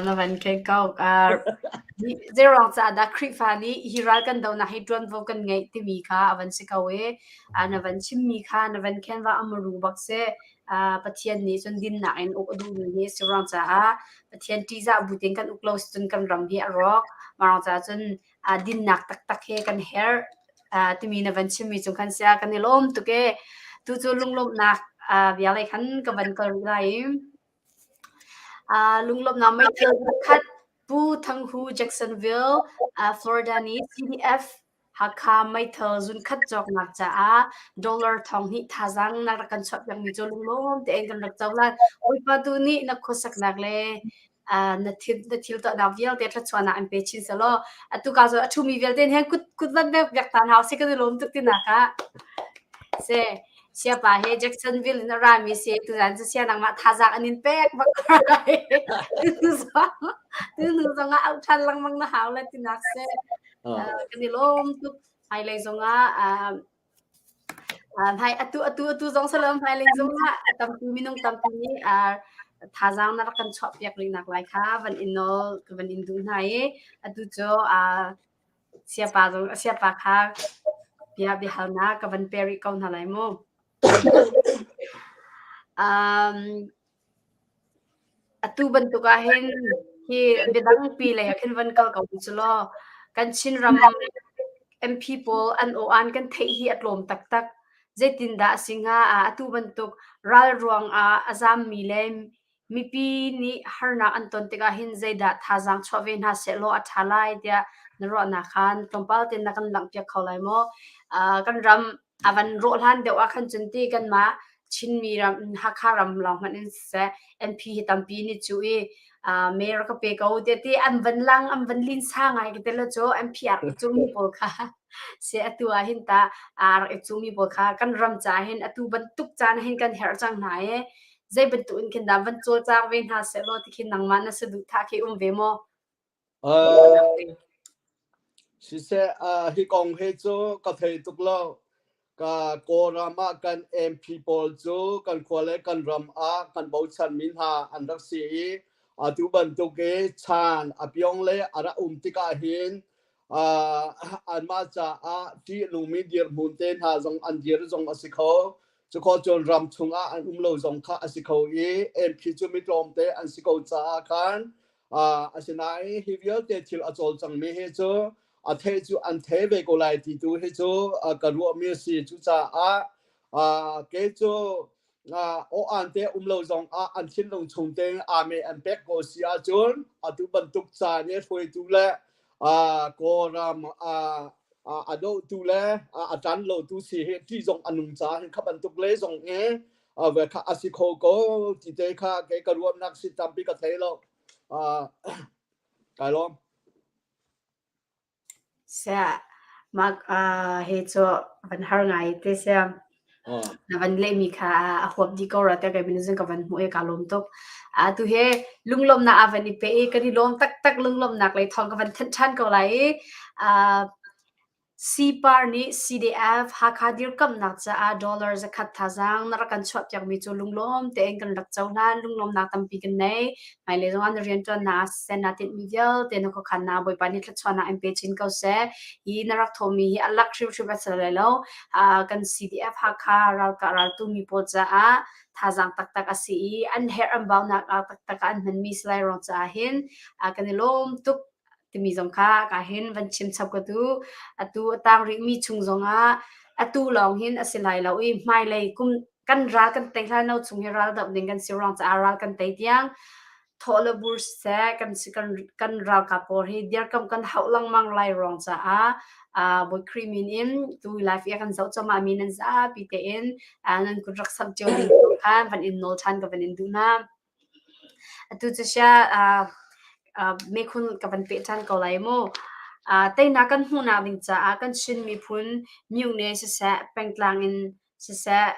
Na van khen ko. Zeiruang caah dah Khrihfa nih hi ral kan donak hi ṭuanvo kan ngeih timi kha a van si ko i na van chimmi kha na van khen va amaru bak si. Pathian nih cun dinnak in uk a duhmi hi si ruang caah Pathian ṭihzah bu tein kan uk lo si cun kan ram hi a rawk. Mah ruang caah cun dinnak taktak hi kan herh timi na van chimmi cung khan sia kan i lawm tuk e. Tu cu lunglawmhnak bia lei khan ka van kal rih lai i lunglawmhnak meithal pakhat Pu Thang Hu Jacksonville, Florida nih CDF Hakha meithal zunkhat cawknak caah dollar 2000 thazaang na rak kan chuahpiakmi cu lunglawm tein kan rak cohlan. Bawipa tu nih na khuasaknak le na thil na thil tuahnak vialte thluachuahnak an pe chin selaw atu ka cu a ṭhumi vialte nih kut kut van bek bek ta hna usih kan i lawm tuk tinak ah se siapa he Jacksonville in a rami si tuzan cu sia nangmah thazaang an in pek bak tu hnu zong ah auh ṭhan lengmang na hau le tinak se kan i lawm tuk hmailei zongah Hmai atu atu atu zong si lo hmailei zongah a tampi minung tampi nih thazaang na rak kan chuahpiak rihnak lai kha van in nawl ka van in duh hna i atu cu siapa zong siapa kha bia biahalnak ka van pe rih ko hna lai mu. Um. Atu bantuk ah hin hi biadang pi lei ah khin van kal ko u law kan Chinram MP pawl an aw-an kan theih hi a tlawm taktak. Zeitindah a si hnga? Atu bantuk ral ruang ah a zaammi le mipi nih harnak an ton tikah hin zeidah thazaang chuah ve hna sehlaw a ṭha lai tiah na ruahnak khan tlawmpal tein na kan langhpiak kho lai maw? Kan ram a van rawh hlan deuh ah khan cun ti kanmah Chinmi ram Hakha ram lawng hmanh in siseh MP hi tampi nih cu i me rak ka pe ko tiah ti an van lang an van linsa ngai ka ti lo cu MP a rak i cuhmi pawl kha si atu ah hin tah a rak i cuhmi pawl kha kan ram caah hin atu bantuk caan hin kan herh cang hna i zei bantuk in khin dah van cawlcang ve hna sehlaw ti khin nangmah na saduhthah khi um ve maw? Siseh, hi kong hi cu ka thei tuk lo. Ka Kawlram ah kan MP pawl cu kan khua le kan ram ah kan bochanmi hna an rak si i atu bantuk i chan a piong le a rak um tikah hin anmah caah ṭihnungmi dirhmun te hna zong an dir zong a si kho. Cukhawh cun ram chungah an um lo zong kha a si kho i MP cu mi tlawmte an si ko caah khan Asinain hi vialte thil a cawlcangmi hi cu a theih cu an thei ve ko lai ti tu hi cu ka ruahmi a si. Cucaah kei cu aw-aan te um lo zong ah an thinlung chung tein aa-me an pek ko si ahcun atu bantuk caan i hruaitu le Kawlram a dohtu le a ṭan lotu si hi ṭih zong a nung caah hin kha bantuk le zong hi ve kha a si kho ko ti te kha kei ka ruahnak si tampi ka thei lo. Kai lawm. Sia mak he cu van har ngai te sia. Na van lehmi kha a huap dih ko ra te kai min zing ka van hmuh i ka lawm tuk. A tu he lunglawmnak a van i pe i kan i lawm taktak lunglawmnak lei thawng ka van thanh ṭhan ko lai i Sipar nih CDF Hakha dirkamhnak caah dollar zakhat thazaang na rak kan chuahpiakmi cu lunglawm tein kan rak cohlan. Lunglawmnak tampi kan nei. Hmailei zongah na rianṭuannak ah siseh, naa tinhmi vialte na khuakhannak Bawipa nih thluachuahnak in pe chin ko seh. Hi na rak thawhmi hi a lak hrimhrim a si lai lo. Kan CDF Hakha ralkah raltumi pawl caah thazaang taktak a si i an herh an baunak ah taktak ah an hmanmi si lai ruang caah hin kan i lawm tuk. timi zong kha ka hin van chim chap ka tu. Atu a tang rihmi chung zongah atu lawng hin a si lai lo i hmailei kum kan ral kan tei hlan lo chung hi ral doh ding kan si ruang caah ral kan tei tiang thawh le bur seh kan kan kan ralkap pawl hi dirkam kan hauh lengmang lai ruang caah Bawi Khrih min in tu live i kan zoh cuahmah mi nan zapi tein nan kut rak samh cio ding khan van in nawl ṭhan ka van in duh hna. Atu cu sia mekhun ka van peh ṭhan ko lai mu. Teinak kan hmuhnak ding caah kan Chin miphun myone siseh, pengtlang in siseh,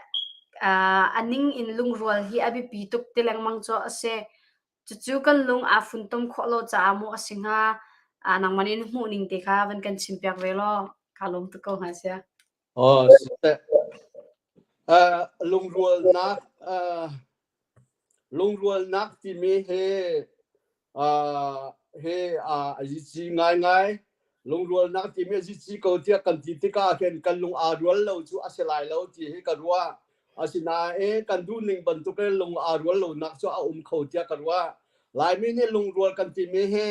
a ning in lungrual hi a biapi tuk ti lengmang cu a si. Cucu kan lung aa funtom khawh lo caah maw a si hnga? Nangmah nih na hmuhning te kha van kan chimpiak ve law kaa lawm tuk ko hnga sia. Aw, siseh. Lungrualnak Lungrualnak timi hi hi a zici ngaingai. Lungrualnak timi a zici ko tiah kan ti tikah khin kan lung aa rual lo cu a si lai lo ti hi ka ruah. Asinain kan duhning bantukin lung aa rual lonak cu a um kho tiah ka ruah. Laimi nih lungrual kan timi hi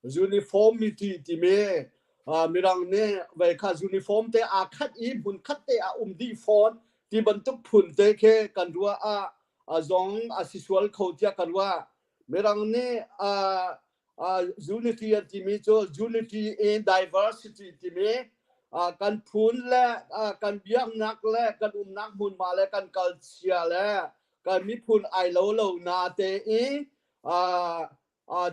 uniformity timi Mirang nih vei kha uniform te aa khat i hmun khat te a um dih fawn ti bantuk phun te khi kan ruah ah zong a si sual kho tiah ka ruah. Mirang nih unity an timi cu unity in diversity timi kan phun le kan biaknak le kan umnak hmunhma le kan kalchia le kan miphun ai lo lo na te i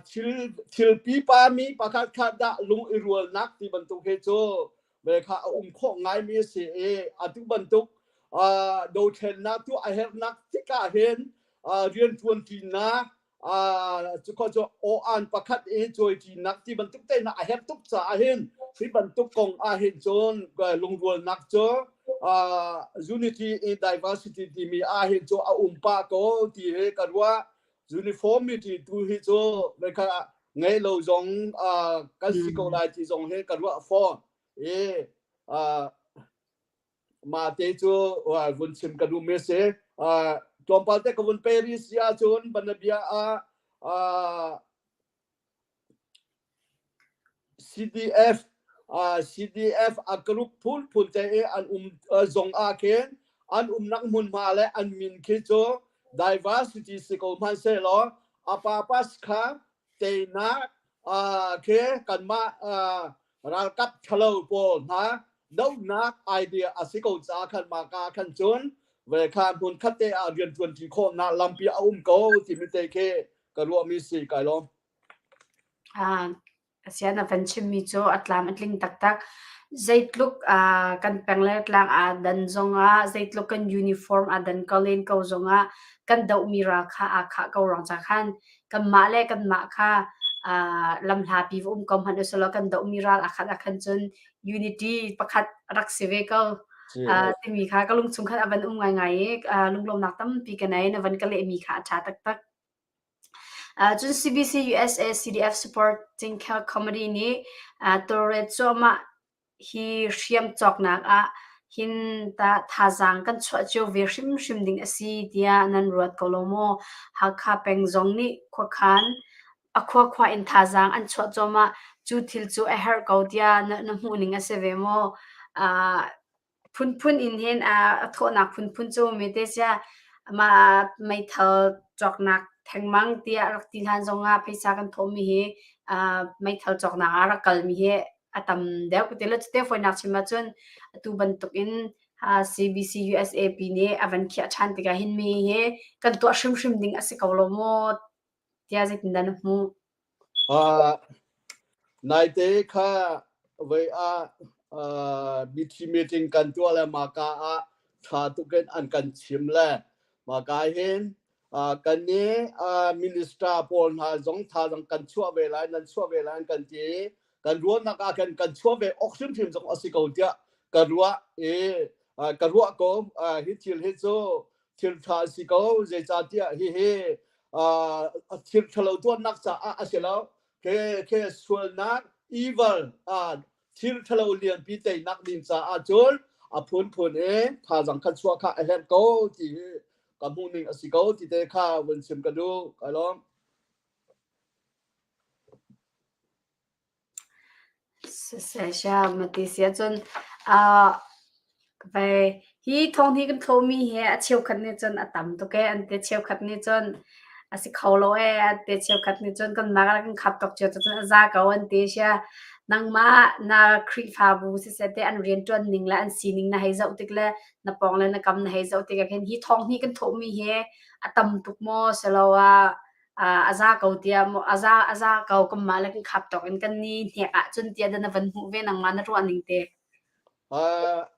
thil thil pipa mi pakhat khat dah lung i rualnak ti bantuk hi cu ve kha a um khawh ngaimi a si i atu bantuk dothlennak tu a herhnak tikah hin rianṭuanṭinak cu cu aw-an pakhat i cawiṭinak ti bantuk te hna a herh tuk caah hin hi bantuk kong ah hin cun lungrualnak cu unity in diversity timi ah hin cu a um pah ko ti hi ka ruah. Uniformity tu hi cu kha ngei lo zong kan si ko lai ti zong hi ka ruah fawn. I mah te cu vun chim ka duhmi a si. Tlawmpal te ka vun pe rih si ahcun banabia ah CDF CDF a group phunphun te i an um zong ah khin an umnak hmunhma le an min khi cu diversity si ko hmanhsehlaw a purpose kha teinak khi kanmah ralkap ṭhalo pawl hna dohnak idea a si ko caah khan mah ka khan cun ve kha hmun khat te ah rian ṭuanṭi khawhnak lampi a um ko timi te khi ka ruahmi si kai lawm. Asian a van chimmi cu a tlam a tling taktak. Zeitluk kan peng le tlang aa dan zongah, zeitluk kan uniform aa dan ko len ko zongah, kan dohmi ral kha aa khah ko ruang ca khan kanmah le kanmah kha lamhlapi va um ko hmanh usulaw kan dohmi ral aa khat ahkhan cun unity pakhat rak si ve ko. Timi kha ka lungchung khan a van um ngaingai i lunglawmnak tampi ka nei. Na van ka lehmi kha a ṭha taktak. Cun CBC USA CDF Supporting Committee nih tawlrel cuahmah hi hriam cawknak ah hin tah thazaang kan chuah cio ve hrimhrim ding a si tiah nan ruat ko lo maw? Hakha peng zong nih khuakhan a khuakhua in thazaang an chuah cuahmah. Cu thil cu a herh ko tiah na hmuhning a si ve maw? Phunphun in hin a thawhnak phunphun cu mi te sia mah meithal cawknak thengmang tiah rak ti hlan zongah phaisa kan thawhmi hi meithal cawknak ah rak kalmi hi a tam deuh ka ti lo. Cute fawinak chim ahcun atu bantukin CBC USAP nih a van khiah ṭhan tikah hin mi hi kan tuah hrimhrim ding a si ko lo maw tiah zeitindah na hmuh? Naite kha voi ah mithi meeting kan tuah le mahka ah ṭha tuk in an kan chim le mahka hin kan nih minister pawl hna zong thazaang kan chuah ve lai nan chuah ve lai an kan ti i kan ruahnak ah khan kan chuah ve awk hrimhrim zong a si ko tiah ka ruah i ka ruah ko. Hi thil hi cu thil ṭha a si ko zeicahtiah hihi thil ṭhalo tuahnak caah a si lo ke ke sualnak evil thil ṭhalo lianpi teinak ding caah cun a phunphun in thazaang kha chuah kha a herh ko ti hi ka hmuh ning a si ko ti te kha vun chim ka duh ka lawm. Siseh mati si ahcun vei hi thawng hi kan thawhmi hi a cheukhat nih cun a tam tuk ee an ti cheukhat nih cun a si kho lo ee an ti cheukhat nih cun kanmah kan khap tuk cio cun a za ko an ti sia nangmah na Khrihfabu siseh teh an rianṭuan ning le an sining na hei zoh tik le na pawng le na kam na hei zoh tik ah khin hi thawng hi kan thawhmi hi a tam tuk maw siloah a za ko tiah maw a za a za ko kanmah le kan khap tawk in kan ni hnek ahcun tiah dah na van hmuh ve nangmah na ruah ning te?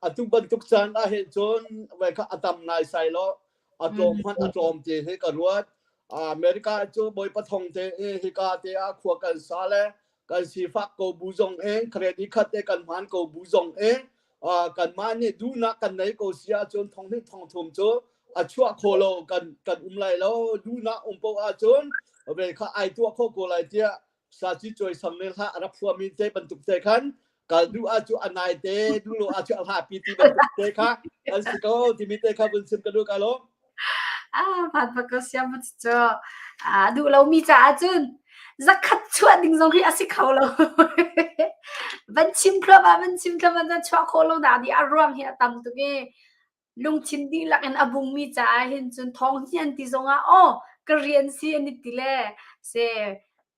Atu bantuk caan ah hin cun vai kha a tam naisai lo a tlawm hmanh a tlawm ti hi ka ruat. America cu Bawipa thong te i hika te ah khua kan sa le kan sifak ko bu zong in credit khat te kan hman ko bu zong in kanmah nih duhnak kan nei ko si ahcun thong hnih thong thum cu a chuah kho lo kan kan um lai lo duhnak um po ahcun ve kha ai tuah kho ko lai tiah saci cuai sang ne hla a rak phuami te bantuk te khan kal duh ah cu a nai te duh lo ah cu a hla pi ti bantuk te kha an si ko timi te kha vun sim ka duh ka lo Ah, van bak ko siam cu a duh lomi caah cun zakhat chuah ding zong hi a si kho lo. Van chim thluahmah van chim thluahmah cun chuah khawh lo nak ding a ruang hi a tam tuk i lungthin dihlak in a bungmi caah hin cun thawng hi an ti zongah aw ka rian si an i ti le se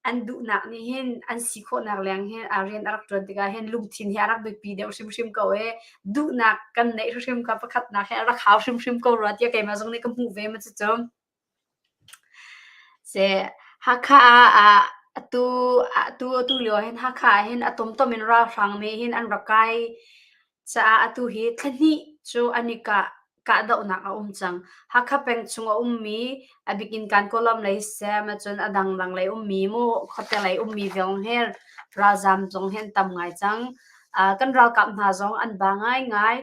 an duhnak nih hin an si khawhnak leng hin a rian a rak ṭuan tikah hin lungthin hi a rak biapi deuh hrimhrim ko i duhnak kan neih hrimhrim kha pakhatnak hi a rak hau hrimhrim ko rua tiah keimah zong nih ka hmuh ve ma cucu. Se Hakha ah atu atu atu lio hin Hakha ah hin a tomtom in ralhrang nih hin an rak kai caah atu hi thla hnih cu an i kah kahdohnak a um cang. Hakha peng chung a ummi a bikin Kankaw lei siseh cun a dangdang lei ummi mu khuate lei ummi zong hi ralzaam zong hi an tam ngai cang. Kan ralkap hna zong an ba ngaingai.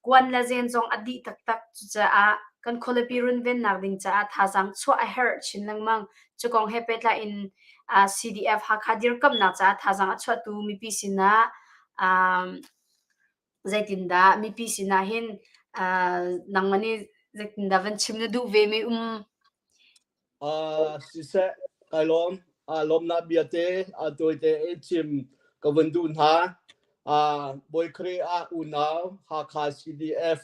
Kuan le zen zong a dih taktak. Cucaah kan khualipi runvennak ding caah thazaang chuah a herh chin lengmang. Cu kong he pehtlai in CDF Hakha dirkamhnak caah thazaang a chuahtu mipi sinah zeitindah mipi sinah hin nangmah nih zeitindah van chim na duh ve mi um? Siseh, Kai lawm. Lawmnak bia te tawite in chim ka vun duh hna. Bawi Khrih ah unau Hakha CDF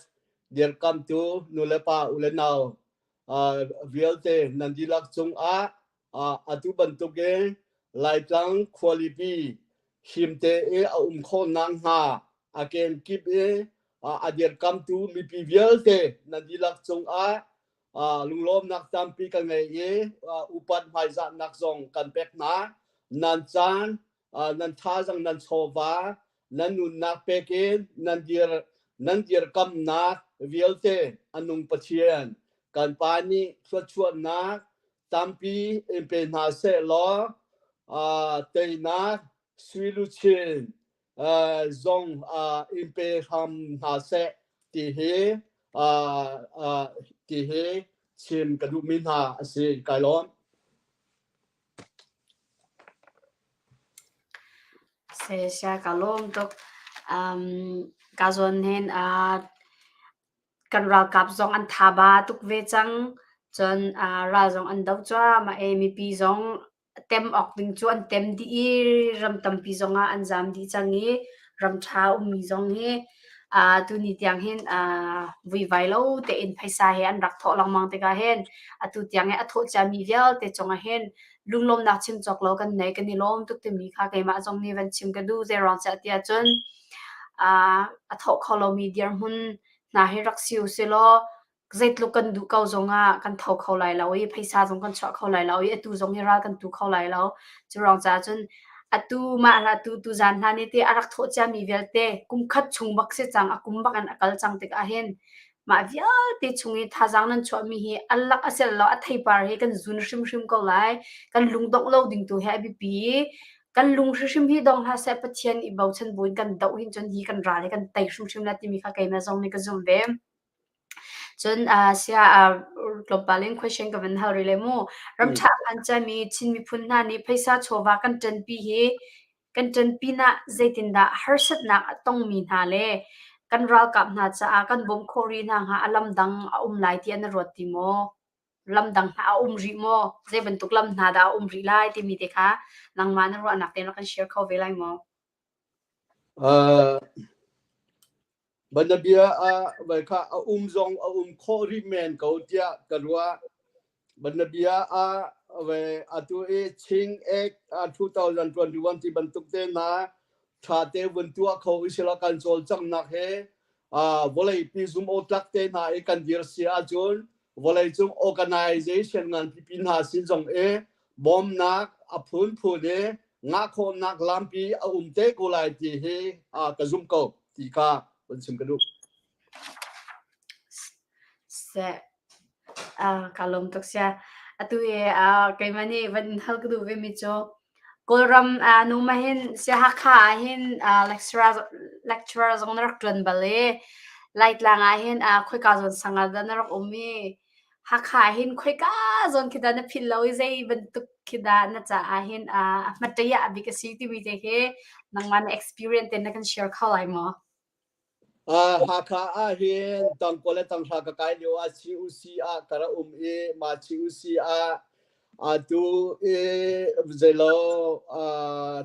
dirkamtu nulepa u le nau vialte nan dihlak cungah atu bantukin Laitlang khualipi himte i a um khawh nakhnga a kenkip i a dirkamtu mipi vialte nan dihlak cungah lunglawmnak tampi ka ngei i upat hmaizahnak zong kan pek hna. Nan caan, nan thazaang, nan chawva, nan nunnak pek in nan dir nan dirkamnak vialte a nung Pathian kan Pa nih thluachuahnak tampi in pe hna seh law teinak sui luchin zong in pe hram hna seh ti hi ti hi chim ka duhmi hna a si. Kai lawm. Sia ka lawm tuk. Um, ka zawn hin uh, kan ralkap zong an thaba tuk ve cang. Cun uh, ral zong an do cuahmah i mipi zong tem awk ding cu an tem dih i ram tampi zongah an zaam dih cang i ram ṭha ummi zong hi uh, tuni tiang hin uh, vuivai lo tein phaisa he an rak thawh lengmang tikah hin atu tiang i a thawh ciami vialte cungah hin lunglawmnak chim cawk lo kan nei kan i lawm tuk timi kha keimah zong nih van chim ka duh zei ruang cah tiah cun uh, a thawh kho lomi dirhmun hna hi rak si u silaw zeitluk kan duh ko zongah kan tho kho lai lo i phaisa zong kan chuah kho lai lo i atu zong hi ral kan tu kho lai lo. Cu ruang caah cun atu mah hla tu tu zan hna ni te a rak thawh ciami vialte kum khat chung bak si cang a kum bak in a kal cang tikah hin mah vialte chung i thazaang nan chuahmi hi a lak a sel lo a theipar hi kan zun hrimhrim ko lai kan lungdongh lo ding tu hi a biapi kan lung hrimhrim hi dong hlah seh Pathian i bochan buin kan doh hin cun hi kan ral hi kan tei hrimhrim la timi kha keimah zong nih ka zumh ve. Cun sia tlawmpal in question ka van hal rih lai mu. Ramṭha phan ciami Chin miphun hna nih phaisa chawva kan ṭanpi hi kan ṭanpi nah zeitindah harsatnak a tongmi hna le kan ralkap hna caah kan bawmh khawh rih hna hnga a lam dang a um lai tiah na ruat ti maw? Lam dang hna a um rih maw? Zei bantuk lam hna dah a um rih lai timi te kha nangmah na ruahnak tein rak kan share kho ve lai maw? Uh, Banabia ah vai kha a um zong a um khawh rih men ko tiah ka ruah. Banabia ah ve atu i Ching Act 2021 ti bantuk te hna ṭha te vun tuah kho usila kan cawlcanghnak he vawlei pi zum awtlak te hna i kan dir si ahcun vawleicung organization ngan pipi hna sin zong i bawmnak a phunphun i ngah khawhnak lampi a um te ko lai ti hi ka zumh ko ti kha vun chim ka duh. Seh ka lawm tuk sia. Atu i keimah nih van in hal ka duh ve mi cu Kawlram nu ma hin sia Hakha ah hin lecturer lecturer zong na rak ṭuan bal i Laitlang ah hin khoika zawn sang ah dah na rak um i Hakha ah hin khoika zawn khi dah na philh lo i zei bantuk khi dah na caah hin a hmatṭai ah bik a si timi te khi nangmah na experience te na kan share kho lai maw? Hakha ah hin tangkua le tanghra ka kai lio ah CUC ah ka ra um i mah CUC ah atu i zeilo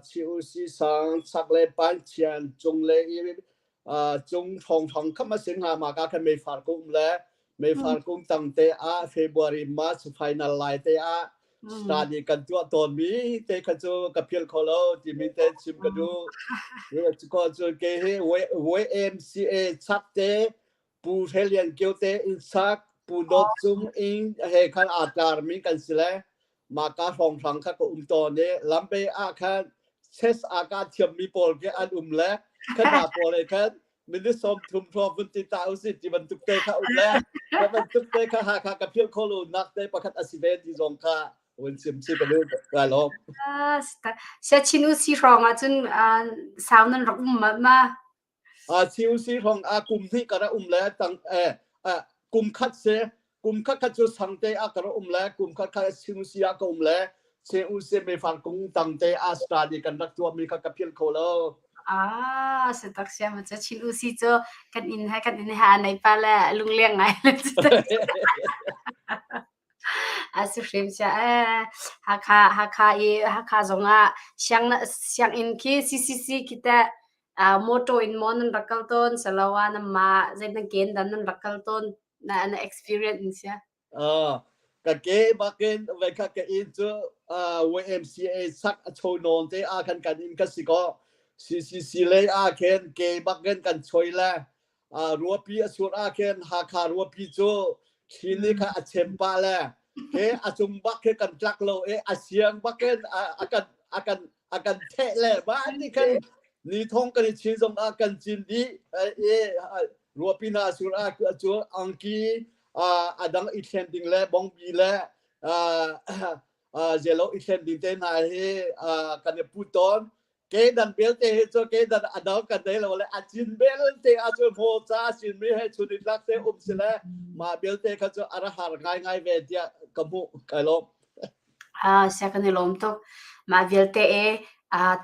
CUC sang chaklei Panchian cunglei i cung ṭhawngṭhawng kham a si hnga mah ka khan meifar ka um le meifar kung tang te ah February March final lai te ah study kan tuah tawnmi te kha cu ka philh kho lo timi te chim ka duh. Ko cu ke hi YMCA chak te Pu Hre Lian Kio te inn sak Pu Dawt Cung inn he khan aa tlarmi kan si le mah ka hrawnghrang kha ka um tawn i lambe ah khan chess aa ka thiammi pawl khi an um le kha hna pawl he khan minute 30 hrawng vun ti ta usih ti bantuk te kha um le ka bantuk te kha Hakha ka philh kho lo nak te pakhat a si ve ti zong kha vun chim chi ka lu ka lawm. Sia chin u si hrawng ah cun sau nan rak um ma ma A CUC hrawng ah kum hnih ka ra um le tang eh kum khat se kum khat khat cu sangte ah ka ra um le kum khat khat CUC ah ka um le CUC meifar kung tangte ah study kan rak tuah mi kha ka philh kho lo. Ah, se tak sia ma cha chin usi cu kan in ha kan in ha nei pa le lungleng ngai le. A si hrim sia ee. Hakha Hakha i Hakha zongah siang sianginn khi CCC khi teh motor in maw nan rak kal tawn siloah nanmah zei nan ken dan nan rak kal tawn na na experience in sia. Ka ke bakin vai kha ka inn cu YMCA sak a cho nawn te ah khan kan inn ka si ko. CCC lei ah khin ke bakin kan choi le ruapi a sur ah khin Hakha ruapi cu thli nih kha a chem pah le he a cung bak khi kan tlak lo e a siang bakin a kan a kan a kan theh le mah ni khan ni thong kan i chin zong ah kan cin dih e ruapi hna sur ah cu angki a dang i thlen ding le bongbi le zelo i thlen ding te hna hi kan i put tawn kedan belte hi cu kedan a dang kan nei lo le a cin belte a cu maw ca cin mi he chun i tlak te um si le mah belte kha cu a ra har ngai ngai ve tiah ka hmuh kai lawm. Sia kan i lawm tuk. Mah vialte e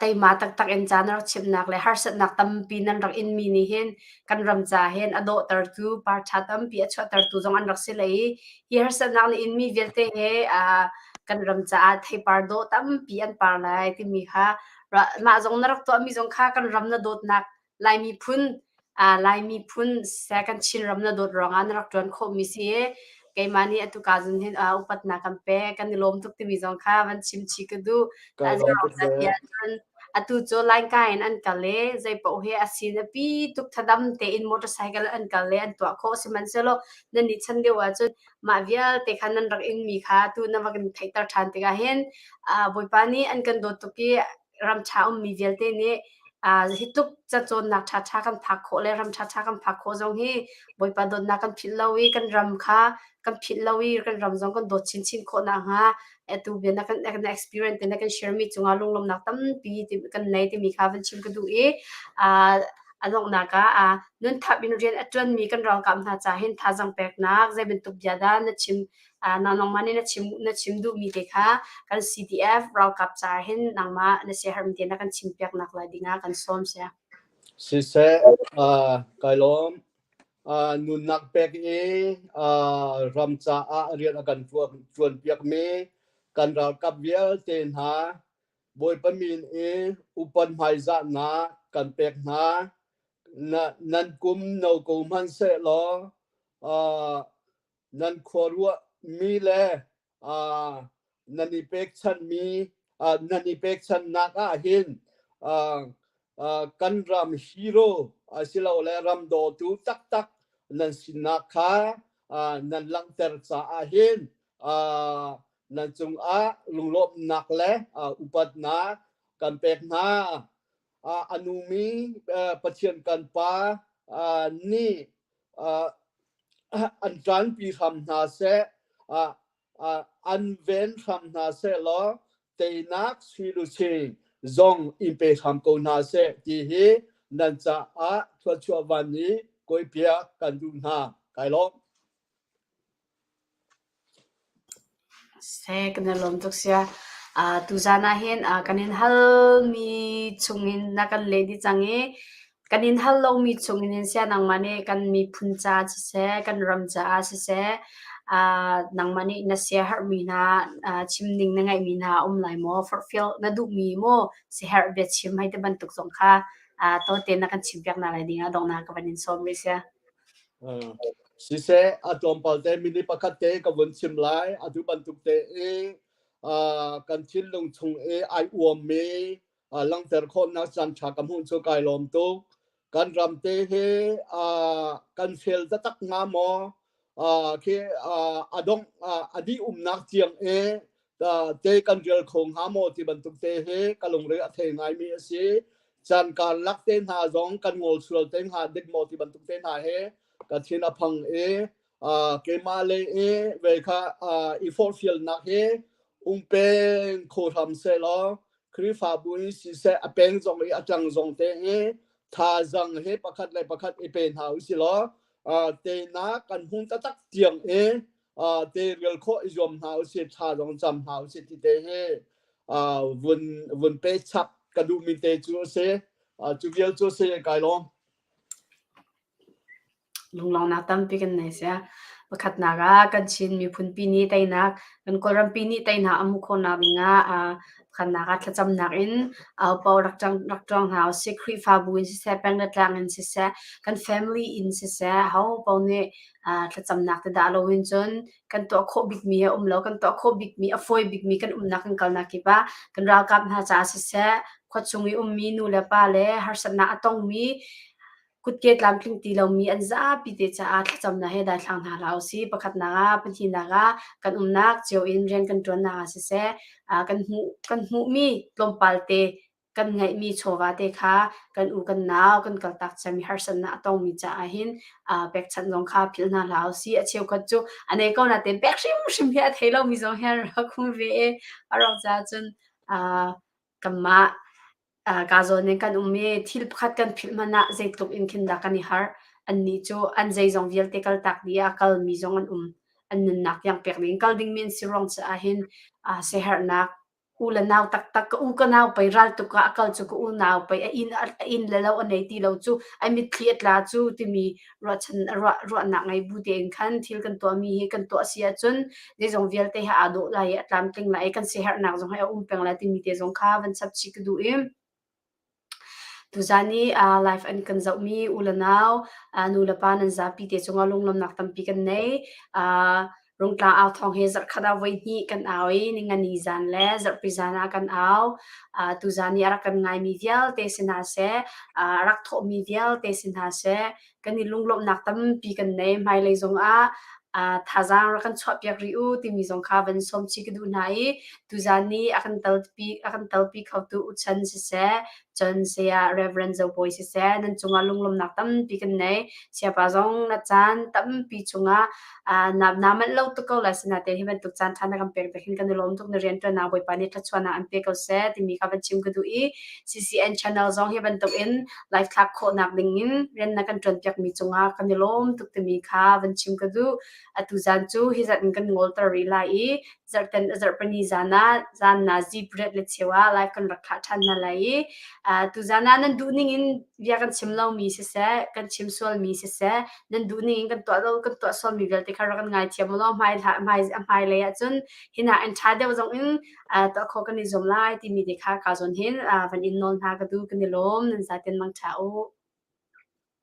teima taktak in ca na rak chimhnak le harsatnak tampi nan rak inmi nih hin kan ram ca hin a dawhtertu, par ṭha tampi a chuahtertu zong an rak si le i hi harsatnak na inmi vialte he kan ram caah theipar dawh tampi an par lai timi kha mah zong na rak tuahmi zong kha kan ram na dawtnak Lai miphun Lai miphun siseh kan Chinram na dawt ruangah na rak ṭuan khawhmi si i keimah nih atu ka zun hin upatnak kan pek kan i lawm tuk timi zong kha van chim chih ka duh. Kai lawm tuk ve. Atu cu Lainka in an kal i zeipaoh hi a sin a pi tuk thadam tein motorcycle an kal i an tuah khawh sihmanhsehlaw nan nih chan deuh ahcun mah vialte kha nan rak inmi kha tu na va kan theihter ṭhan tikah hin Bawipa nih an kan dawt tuk i ram ṭha ummi vialte nih hi tluk cacawnnak ṭhaṭha kan phak khawh le ram ṭhaṭha kan phak khawh zong hi Bawipa dawtnak kan philh lo i kan ram kha kan philh lo i kan ram zong kan dawt chinchin khawh nakhnga atu bia na kan na experience te na kan share mi cungah lunglawmhnak tampi kan nei timi kha van chim ka duh i a donghnak ah nun thap in rian a ṭuanmi kan ralkap hna ca hin thazaang peknak zei bantuk bia dah na chim nangmah nih na chim duhmi te kha kan CDF ralkap ca hin nangmah na siaherhmi te na kan chimpiak nak lai dingah kan sawm sia. Siseh, kai lawm. Nunnak pek i ram caah rian a kan ṭuanpiakmi kan ralkap vialte hna Bawipa min i upat hmaizahnak kan pek hna. Nan kum no ko hmanhsehlaw nan khuaruahmi le nan i pekchanhmi nan i pekchanhnak ah hin kan ram hero asilole ram dawtu taktak nan sinak kha nan langhter caah hin nan cungah lunglawmhnak le upatnak kan pek hna. A nungmi Pathian kan Pa nih an ṭanpi hram hna seh, an ven hram hna seh law teinak suiluchin zong in pe hram ko hna seh ti hi nan caah thluachuah van nih kawipiak kan duh hna. Kai lawm. Seh, kan i lawm tuk sia. Tuzaan ah hin kan in halmi chungin na kan leh dih cang i kan in hal lomi chungin hin sia nangmah nih kan miphun caah siseh, kan ram caah siseh, nangmah nih na siaherhmi hna, chim ding na ngeihmi hna a um lai maw? Forhfial na duhmi maw siaherh biachim hei ti bantuk zong kha tawte na kan chimpiak hna lai dingah donghnak ka van in sawm rih sia. Siseh, a tlawmpal te minute pakhat te ka vun chim lai. Atu bantuk te i kan thinlung chung i ai uammi langhter khawhnak caan ṭha ka hmuh cu kai lawm tuk. Kan ram te hi kan fel taktak hnga maw? Khi a dongh a dih umnak tiang i te kan rial kho hnga maw ti bantuk te hi ka lungre a thei ngaimi a si. Caan karlak te hna zong kan ngol sual te hnga dik maw ti bantuk te hna hi ka thin a phang i keimah le i ve kha i forhfialnak hi um peng kho hram sehlaw Khrihfabu in siseh a peng zong i a ṭang zong te hi thazaang hi pakhat le pakhat i pe hna usih law teinak kan hung taktak tiang i te rial khawh i zuam hna usih thla zong cam hna usih ti te hi vun vun pe chap ka duhmi te cu a si. Cu vial cu a si kai lawm. Lunglawmhnak tampi kan nei sia. Pakhatnak ah kan Chin miphunpi nih teinak, kan Kawlrampi nih teinak a hmuh khawhnak dingah pakhatnak ah thlacamnak in ahopaoh rak ṭang rak ṭuang hna usih. Khrihfabu in siseh, peng le tlang in siseh, kan family in siseh, ahopaoh nih thlacamnak ti dah loin cun kan tuah khawh bikmi a um lo. Kan tuah khawh bikmi, a fawi bikmi kan umnak kan kalnak kip ah kan ralkap hna caah siseh, khuachung i ummi nu le pa le harsatnak a tongmi kutke tlamtling ti lomi an zapi te caah thlacamnak he daithlang hna hlah usih. Pakhatnak ah, pahnihnak ah kan umnak cio in rian kan ṭuannak ah siseh, kan hmuh kan hmuhmi tlawmpal te kan ngeihmi chawva te kha kan u kan nau kan kaltak ciami harsatnak a tongmi caah hin pekchanh zong kha philh hna hlah usih. A cheukhat cu a nei ko natein pek hrimhrim hi a thei lomi zong hi an rak um ve i a rawk caah cun kanmah Kaa zawn in kan um i thil pakhat kan philh hmanh ah zeitluk in khin dah kan i harh. Annih cu an zeizong vialte kaltak dih ah a kalmi zong an um. An nunnak tiang pek ding kal dingmi an si ruang caah hin siaherhnak u le nau taktak ka u ka nau pei raltuk ah a kal cu ka u nau pei a inn a inn le lo a nei ti lo cu a mitthli a tla cu timi ruahchan ruah ruahnak ngei bu tein khan thil kan tuahmi hi kan tuah si ahcun zeizong vialte he aa dawh lai i a tlamtling lai i kan siaherhnak zong hi a um peng lai timi te zong kha van chap chih ka duh i tuzan i uh, live an kan zohmi u le nau uh, nu le pa nan zapi te cungah lunglawmnak tampi kan nei. Uh, Rungtlang au thawng hi zarhkhat ah voihnih kan au i ningani zan le zarhpi zan ah kan au. Uh, tuzan i a rak kan ngaimi vialte si hna seh, uh, a rak thawhmi vialte si hna seh, kan i lunglawmhnak tampi kan nei. Hmailei zongah uh, thazaang rak kan chuahpiak rih u timi zong kha van sawm chih ka duh hna i tuzan ni a kan talpi a kan talpi khotu Uchan siseh, cun saya Reverend Zo Bawi siseh nan cungah lunglawmhnak tampi kan nei. Siapa zong na caan tampi chungah na na manh lo tuk ko lai sinain hi bantuk caan ṭha na kan pek hin kan i lawm tuk na rianṭuannak Bawipa nih thluachuahnak an pe ko seh timi kha van chim ka duh i CCN channel zong hi bantuk in live thlak khawhnak ding in rian na kan ṭuanpiakmi cungah kan i lawm tuk timi kha van chim ka duh. Atu zan cu hi zat in kan ngolter rih lai i zarhten zarhpini zan ah zan na zi pariat le cheu ah live kan rak thlah ṭhan hna lai i tuzan ah nan duh ning in bia kan chim lomi siseh kan chim sualmi siseh nan duh ning in kan tuah lo kan tuah sualmi vialte kha rak kan ngaithiam u law hmai hmai hmai lei ah cun hina in ṭha deuh zong in tuah khawh kan i zuam lai timi te kha ka zawn hin van in nawl hna ka duh kan i lawm nan zaten mangṭha u.